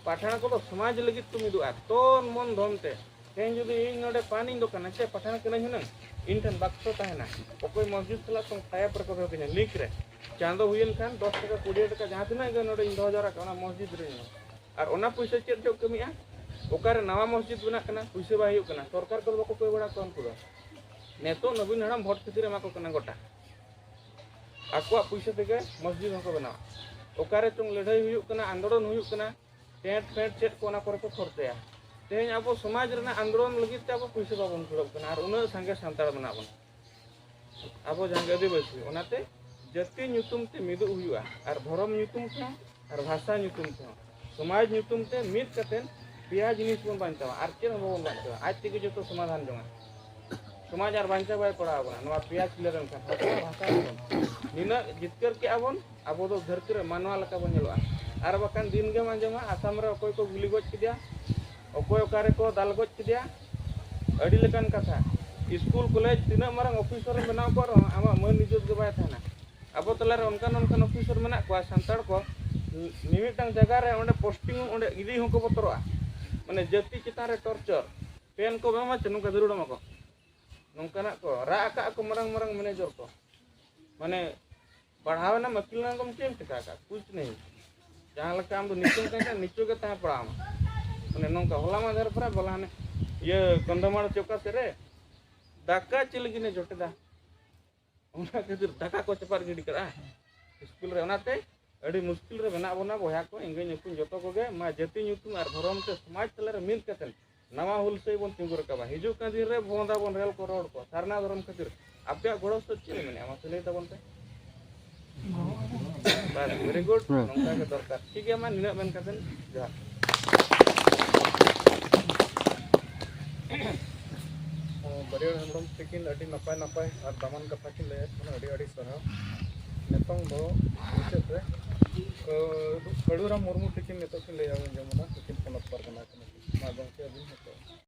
ᱯᱟᱴᱷᱟᱬ ᱠᱚᱫᱚ ᱥᱚᱢᱟᱡᱽ ᱞᱟᱹᱜᱤᱫ ᱠᱚ ᱢᱤᱫᱩᱜᱼᱟ, ᱛᱚᱱ ᱢᱚᱱ ᱫᱷᱚᱱ ᱛᱮ᱾ ᱛᱮᱦᱮᱧ ᱡᱩᱫᱤ ᱤᱧ ᱱᱚᱰᱮ ᱯᱟᱱᱤᱧ ᱫᱚᱠᱟᱱᱟ, ᱪᱮ ᱯᱟᱴᱷᱟᱬ ᱠᱟᱹᱱᱟᱹᱧ ᱦᱩᱱᱟᱹᱝ, ᱤᱧ ᱴᱷᱮᱱ ᱵᱟᱠᱥᱚ ᱛᱟᱦᱮᱱᱟ, ᱚᱠᱚᱭ ᱢᱚᱥᱡᱤᱫ ᱥᱟᱞᱟᱜ ᱛᱚ ᱴᱟᱭᱟᱯ ᱨᱮᱠᱚ ᱫᱚᱦᱚ ᱠᱟᱹᱧᱟ, ᱞᱤᱝᱠ ᱨᱮ᱾ ᱪᱟᱸᱫᱚ ᱦᱩᱭᱮᱱ ᱠᱷᱟᱱ ᱫᱚᱥ ᱴᱟᱠᱟ, ᱠᱩᱲᱤ ᱴᱟᱠᱟ, ᱡᱟᱦᱟᱸ ᱛᱤᱱᱟᱹᱜ ᱜᱮ ᱱᱚᱰᱮᱧ ᱫᱚᱦᱚ ᱡᱟᱣᱨᱟ ᱠᱟᱜᱼᱟ, ᱚᱱᱟ ᱢᱚᱥᱡᱤᱫ ᱨᱮᱧ ᱮᱢᱟ᱾ ᱟᱨ ᱚᱱᱟ ᱯᱩᱭᱥᱟᱹ ᱪᱮᱫ ᱪᱚ ᱠᱟᱹᱢᱤᱜᱼᱟ, ᱚᱠᱟᱨᱮ ᱱᱟᱣᱟ ᱢᱚᱥᱡᱤᱫ ᱵᱮᱱᱟᱜ ᱠᱟᱱᱟ, ᱯᱩᱭᱥᱟᱹ ᱵᱟᱭ ᱦᱩᱭᱩᱜ ᱠᱟᱱᱟ, ᱥᱚᱨᱠᱟᱨ ᱠᱚᱫᱚ ᱵᱟᱠᱚ ᱠᱚᱭ ᱵᱟᱲᱟ ᱠᱚᱣᱟ ᱩᱱᱠᱩ ᱫᱚ᱾ ᱱᱤᱛᱚᱜ ᱱᱚᱵᱤᱱ ᱦᱟᱲᱟᱢ ᱵᱷᱳᱴ ᱠᱷᱟᱹᱛᱤᱨ ᱮᱢᱟ ᱠᱚ ᱠᱟᱱᱟ ᱜᱚᱴᱟ᱾ ᱟᱠᱚᱣᱟᱜ ᱯᱩᱭᱥᱟᱹ ᱛᱮᱜᱮ ᱢᱚᱥᱡᱤᱫ ᱦᱚᱸᱠᱚ ᱵᱮᱱᱟᱣᱟ᱾ ᱚᱠᱟᱨᱮ ᱪᱚᱝ ᱞᱟᱹᱲᱦᱟᱹᱭ ᱦᱩᱭᱩᱜ ᱠᱟᱱᱟ, ᱟᱱᱫᱳᱞᱚᱱ ᱦᱩᱭᱩᱜ ᱠᱟᱱᱟ, ᱴᱮᱸᱴ ᱯᱷᱮᱸᱴ ᱪᱮᱫ ᱠᱚ ᱚᱱᱟ ᱠᱚᱨᱮ ᱠᱚ ᱠᱷᱚᱨᱪᱟᱭᱟ᱾ ᱛᱮᱦᱮᱧ ᱟᱵᱚ ᱥᱚᱢᱟᱡᱽ ᱨᱮᱱᱟᱜ ᱟᱱᱫᱳᱞᱚᱱ ᱞᱟᱹᱜᱤᱫ ᱛᱮ ᱟᱵᱚ ᱯᱩᱭᱥᱟᱹ ᱵᱟᱵᱚᱱ ᱠᱩᱲᱟᱹᱜ ᱠᱟᱱᱟ, ᱟᱨ ᱩᱱᱟᱹᱜ ᱥᱟᱸᱜᱮ ᱥᱟᱱᱛᱟᱲ ᱢᱮᱱᱟᱜ ᱵᱚᱱᱟ, ᱟᱵᱚ ᱡᱟᱦᱟᱸ ᱜᱮ ᱟᱹᱫᱤᱵᱟᱹᱥᱤ᱾ ᱚᱱᱟᱛᱮ ᱡᱟᱹᱛᱤ ᱧᱩᱛᱩᱢ ᱛᱮ ᱢᱤᱫᱚᱜ ᱦᱩᱭᱩᱜᱼᱟ, ᱟᱨ ᱫᱷᱚᱨᱚᱢ ᱧᱩᱛᱩᱢ ᱛᱮᱦᱚᱸ, ᱟᱨ ᱵᱷᱟᱥᱟ ᱧᱩᱛᱩᱢ ᱛᱮᱦᱚᱸ, ᱥᱚᱢᱟᱡᱽ ᱧᱩᱛᱩᱢ ᱛᱮ ᱢᱤᱫ ᱠᱟᱛᱮ ᱯᱮᱭᱟ ᱡᱤᱱᱤᱥ ᱵᱚᱱ ᱵᱟᱧᱪᱟᱣᱟ, ᱟᱨ ᱪᱮᱫ ᱦᱚᱸ ᱵᱟᱵᱚᱱ ᱵᱟᱧᱪᱟᱣᱟ, ᱟᱡ ᱛᱮᱜᱮ ᱡᱚᱛᱚ ᱥᱚᱢᱟᱫᱷᱟᱱ ᱡᱚᱝᱟ᱾ ᱥᱚᱢᱟᱡᱽ ᱟᱨ ᱵᱟᱧᱪᱟᱣ ᱵᱟᱭ ᱯᱟᱲᱟᱣ ᱟᱵᱚᱱᱟ ᱱᱚᱣᱟ ᱯᱮᱭᱟ ᱪᱤᱞᱟᱹ ᱞᱮᱱᱠᱷᱟᱱ, ᱦᱚᱲ ᱠᱚᱣᱟᱜ ᱵᱷᱟᱥᱟ ᱧᱩᱛᱩᱢ᱾ ᱱᱤᱱᱟᱹᱜ ᱡᱤᱛᱠᱟᱹᱨ ᱠᱮᱜᱼᱟ ᱵᱚᱱ, ᱟᱵᱚ ᱫᱚ ᱫᱷᱟᱹᱨᱛᱤ ᱨᱮ ᱢᱟᱱᱣᱟ ᱞᱮᱠᱟ ᱵᱚᱱ ᱧᱮᱞᱚᱜᱼᱟ᱾ ᱟᱨ ᱵᱟᱠᱷᱟᱱ ᱫᱤᱱ ᱜᱮᱢ ᱟᱸᱡᱚᱢᱟ, ᱟᱥᱟᱢ ᱨᱮ ᱚᱠᱚᱭ ᱠᱚ ᱜᱩᱞᱤ ᱜᱚᱡ ᱠᱮᱫᱮᱭᱟ, ᱚᱠᱚᱭ ᱚᱠᱟ ᱨᱮᱠᱚ ᱫᱟᱞ ᱜᱚᱡ ᱠᱮᱫᱮᱭᱟ, ᱟᱹᱰᱤ ᱞᱮᱠᱟᱱ ᱠᱟᱛᱷᱟ᱾ ᱥᱠᱩᱞ ᱠᱚᱞᱮᱡᱽ ᱛᱤᱱᱟᱹᱜ ᱢᱟᱨᱟᱝ ᱚᱯᱷᱤᱥᱟᱨ ᱮᱢ ᱵᱮᱱᱟᱣ ᱠᱚᱜ ᱨᱮᱦᱚᱸ, ᱟᱢᱟᱜ ᱢᱟᱹᱱ ᱤᱡᱽᱡᱚᱛ ᱜᱮ ᱵᱟᱭ ᱛᱟᱦᱮᱱᱟ᱾ ᱟᱵᱚ ᱛᱟᱞᱟᱨᱮ ᱚᱱᱠᱟᱱ ᱚᱱᱠᱟᱱ ᱚᱯᱷᱤᱥᱟᱨ ᱢᱮᱱᱟᱜ ᱠᱚᱣᱟ ᱥᱟᱱᱛᱟᱲ ᱠᱚ, ᱢᱤᱢᱤᱫᱴᱟᱝ ᱡᱟᱭᱜᱟ ᱨᱮ ᱚᱸᱰᱮ ᱯᱳᱥᱴᱤᱝ, ᱚᱸᱰᱮ ᱤᱫᱤ ᱦᱚᱸᱠᱚ ᱵᱚᱛᱚᱨᱚᱜᱼᱟ᱾ ᱢᱟᱱᱮ ᱡᱟᱹᱛᱤ ᱪᱮᱛᱟᱱ ᱨᱮ ᱴᱚᱨᱪᱚᱨ, ᱯᱮᱱ ᱠᱚ ᱮᱢᱟᱢᱟ ᱪᱮ ᱱᱚᱝᱠᱟ ᱫᱟᱹᱨᱩᱲ ᱟᱢᱟ ᱠᱚ᱾ ᱱᱚᱝᱠᱟᱱᱟᱜ ᱠᱚ ᱨᱟᱜ ᱟᱠᱟᱫ ᱠᱚ ᱢᱟᱨᱟᱝ ᱢᱟᱨᱟᱝ ᱢᱮᱱᱮᱡᱚᱨ ᱠᱚ᱾ ᱢᱟᱱᱮ ᱯᱟᱲᱦᱟᱣ ᱮᱱᱟᱢ, ᱟᱹᱠᱤᱞ ᱮᱱᱟᱢ, ᱪᱮᱫ ᱮᱢ ᱪᱤᱠᱟ ᱟᱠᱟᱫ? ᱠᱩᱪ ᱱᱮᱦᱤ᱾ ᱡᱟᱦᱟᱸ ᱞᱮᱠᱟ ᱟᱢ ᱫᱚ ᱱᱤᱪᱚᱝ ᱛᱟᱦᱮᱸ ᱠᱟᱱᱟ, ᱱᱤᱪᱚᱝ ᱜᱮ ᱛᱟᱦᱮᱸ ᱯᱟᱲᱟᱣ ᱟᱢᱟ᱾ ᱢᱟᱱᱮ ᱱᱚᱝᱠᱟ ᱦᱚᱞᱟ ᱢᱟᱫᱷᱮᱨ ᱯᱟᱨᱟ ᱵᱚᱞᱟ ᱦᱟᱱᱮ ᱤᱭᱟᱹ ᱠᱚᱱᱫᱷᱚᱢᱟᱲ ᱪᱮ ᱚᱠᱟ ᱥᱮᱫ ᱨᱮ ᱫᱟᱠᱟ ᱪᱮᱫ ᱞᱟᱹᱜᱤᱫ ᱮ ᱡᱚᱴᱮᱫᱟ? ᱚᱱᱟ ᱠᱷᱟᱹᱛᱤᱨ ᱫᱟᱠᱟ ᱠᱚ ᱪᱟᱯᱟᱫ ᱜᱤᱰᱤ ᱠᱟᱜᱼᱟ ᱥᱠᱩᱞ ᱨᱮ᱾ ᱚᱱᱟᱛᱮ ᱟᱹᱰᱤ ᱢᱩᱥᱠᱤᱞ ᱨᱮ ᱢᱮᱱᱟᱜ ᱵᱚᱱᱟ ᱵᱚᱭᱦᱟ ᱠᱚ, ᱮᱸᱜᱟᱹᱧ ᱟᱹᱯᱩᱧ ᱡᱚᱛᱚ ᱠᱚᱜᱮ᱾ ᱢᱟ ᱡᱟᱹᱛᱤ ᱧᱩᱛᱩᱢ ᱟᱨ ᱫᱷᱚᱨᱚᱢ ᱛᱮ ᱥᱚᱢᱟᱡᱽ ᱛᱟᱞᱟᱨᱮ ᱢᱤᱫ ᱠᱟᱛᱮ ᱱᱟᱣᱟ ᱦᱩᱞᱥᱟᱹᱭ ᱵᱚᱱ ᱛᱤᱸᱜᱩ ᱨᱟᱠᱟᱵᱟ᱾ ᱦᱤᱡᱩᱜ ᱠᱟᱱ ᱫᱤᱱ ᱨᱮ ᱵᱚᱸᱫᱟ ᱵᱚᱱ ᱨᱮᱞ ᱠᱚ, ᱨᱚᱲ ᱠᱚ, ᱥᱟᱨᱱᱟ ᱫᱷᱚᱨᱚᱢ ᱠᱷᱟᱹᱛᱤᱨ ᱟᱯᱮᱭᱟᱜ ᱜᱚᱲᱚ ᱥᱚᱦᱚᱫ ᱪᱮᱫ ᱞᱮ ᱢᱮᱱᱮᱜᱼᱟ? ᱢᱟᱥᱮ ᱞᱟᱹᱭ ᱛᱟᱵᱚᱱ ᱯᱮ᱾ ᱵᱟᱥ, very good᱾ ᱦᱮᱸ᱾ ᱱᱚᱝᱠᱟ ᱜᱮ ᱫᱚᱨᱠᱟᱨ᱾ ᱴᱷᱤᱠ ᱜᱮᱭᱟ, ᱢᱟ ᱱᱤᱱᱟᱹᱜ ᱢᱮᱱ ᱠᱟᱛᱮ ᱡᱚᱦᱟᱨ᱾ ᱚ, ᱵᱟᱹᱨᱭᱟᱹᱲ ᱦᱮᱢᱵᱨᱚᱢ ᱛᱤᱠᱤᱱ ᱟᱹᱰᱤ ᱱᱟᱯᱟᱭ ᱱᱟᱯᱟᱭ ᱟᱨ ᱫᱟᱢᱟᱱ ᱠᱟᱛᱷᱟ ᱠᱤᱱ ᱞᱟᱹᱭᱮᱫ ᱵᱚᱱᱟ, ᱟᱹᱰᱤ ᱟᱹᱰᱤ ᱥᱟᱨᱦᱟᱣ᱾ ᱱᱤᱛᱚᱝ ᱫᱚ ᱢᱩᱪᱟᱹᱫ ᱨᱮ, ᱠᱟᱹ-, ᱠᱟᱹᱲᱩᱨᱟᱢ ᱢᱩᱨᱢᱩ ᱛᱤᱠᱤᱱ ᱱᱤᱛᱚᱜ ᱠᱤᱱ ᱞᱟᱹᱭ ᱟᱵᱚᱱ ᱡᱮᱢᱚᱱ ᱫᱚᱠᱠᱷᱤᱱ ᱯᱚᱱᱚᱛ ᱯᱟᱨᱜᱟᱱᱟ ᱠᱟᱱᱟ ᱠᱤᱱ᱾ ᱢᱟ ᱜᱚᱢᱠᱮ, ᱟᱹᱵᱤᱱ ᱱᱤᱛᱚᱜ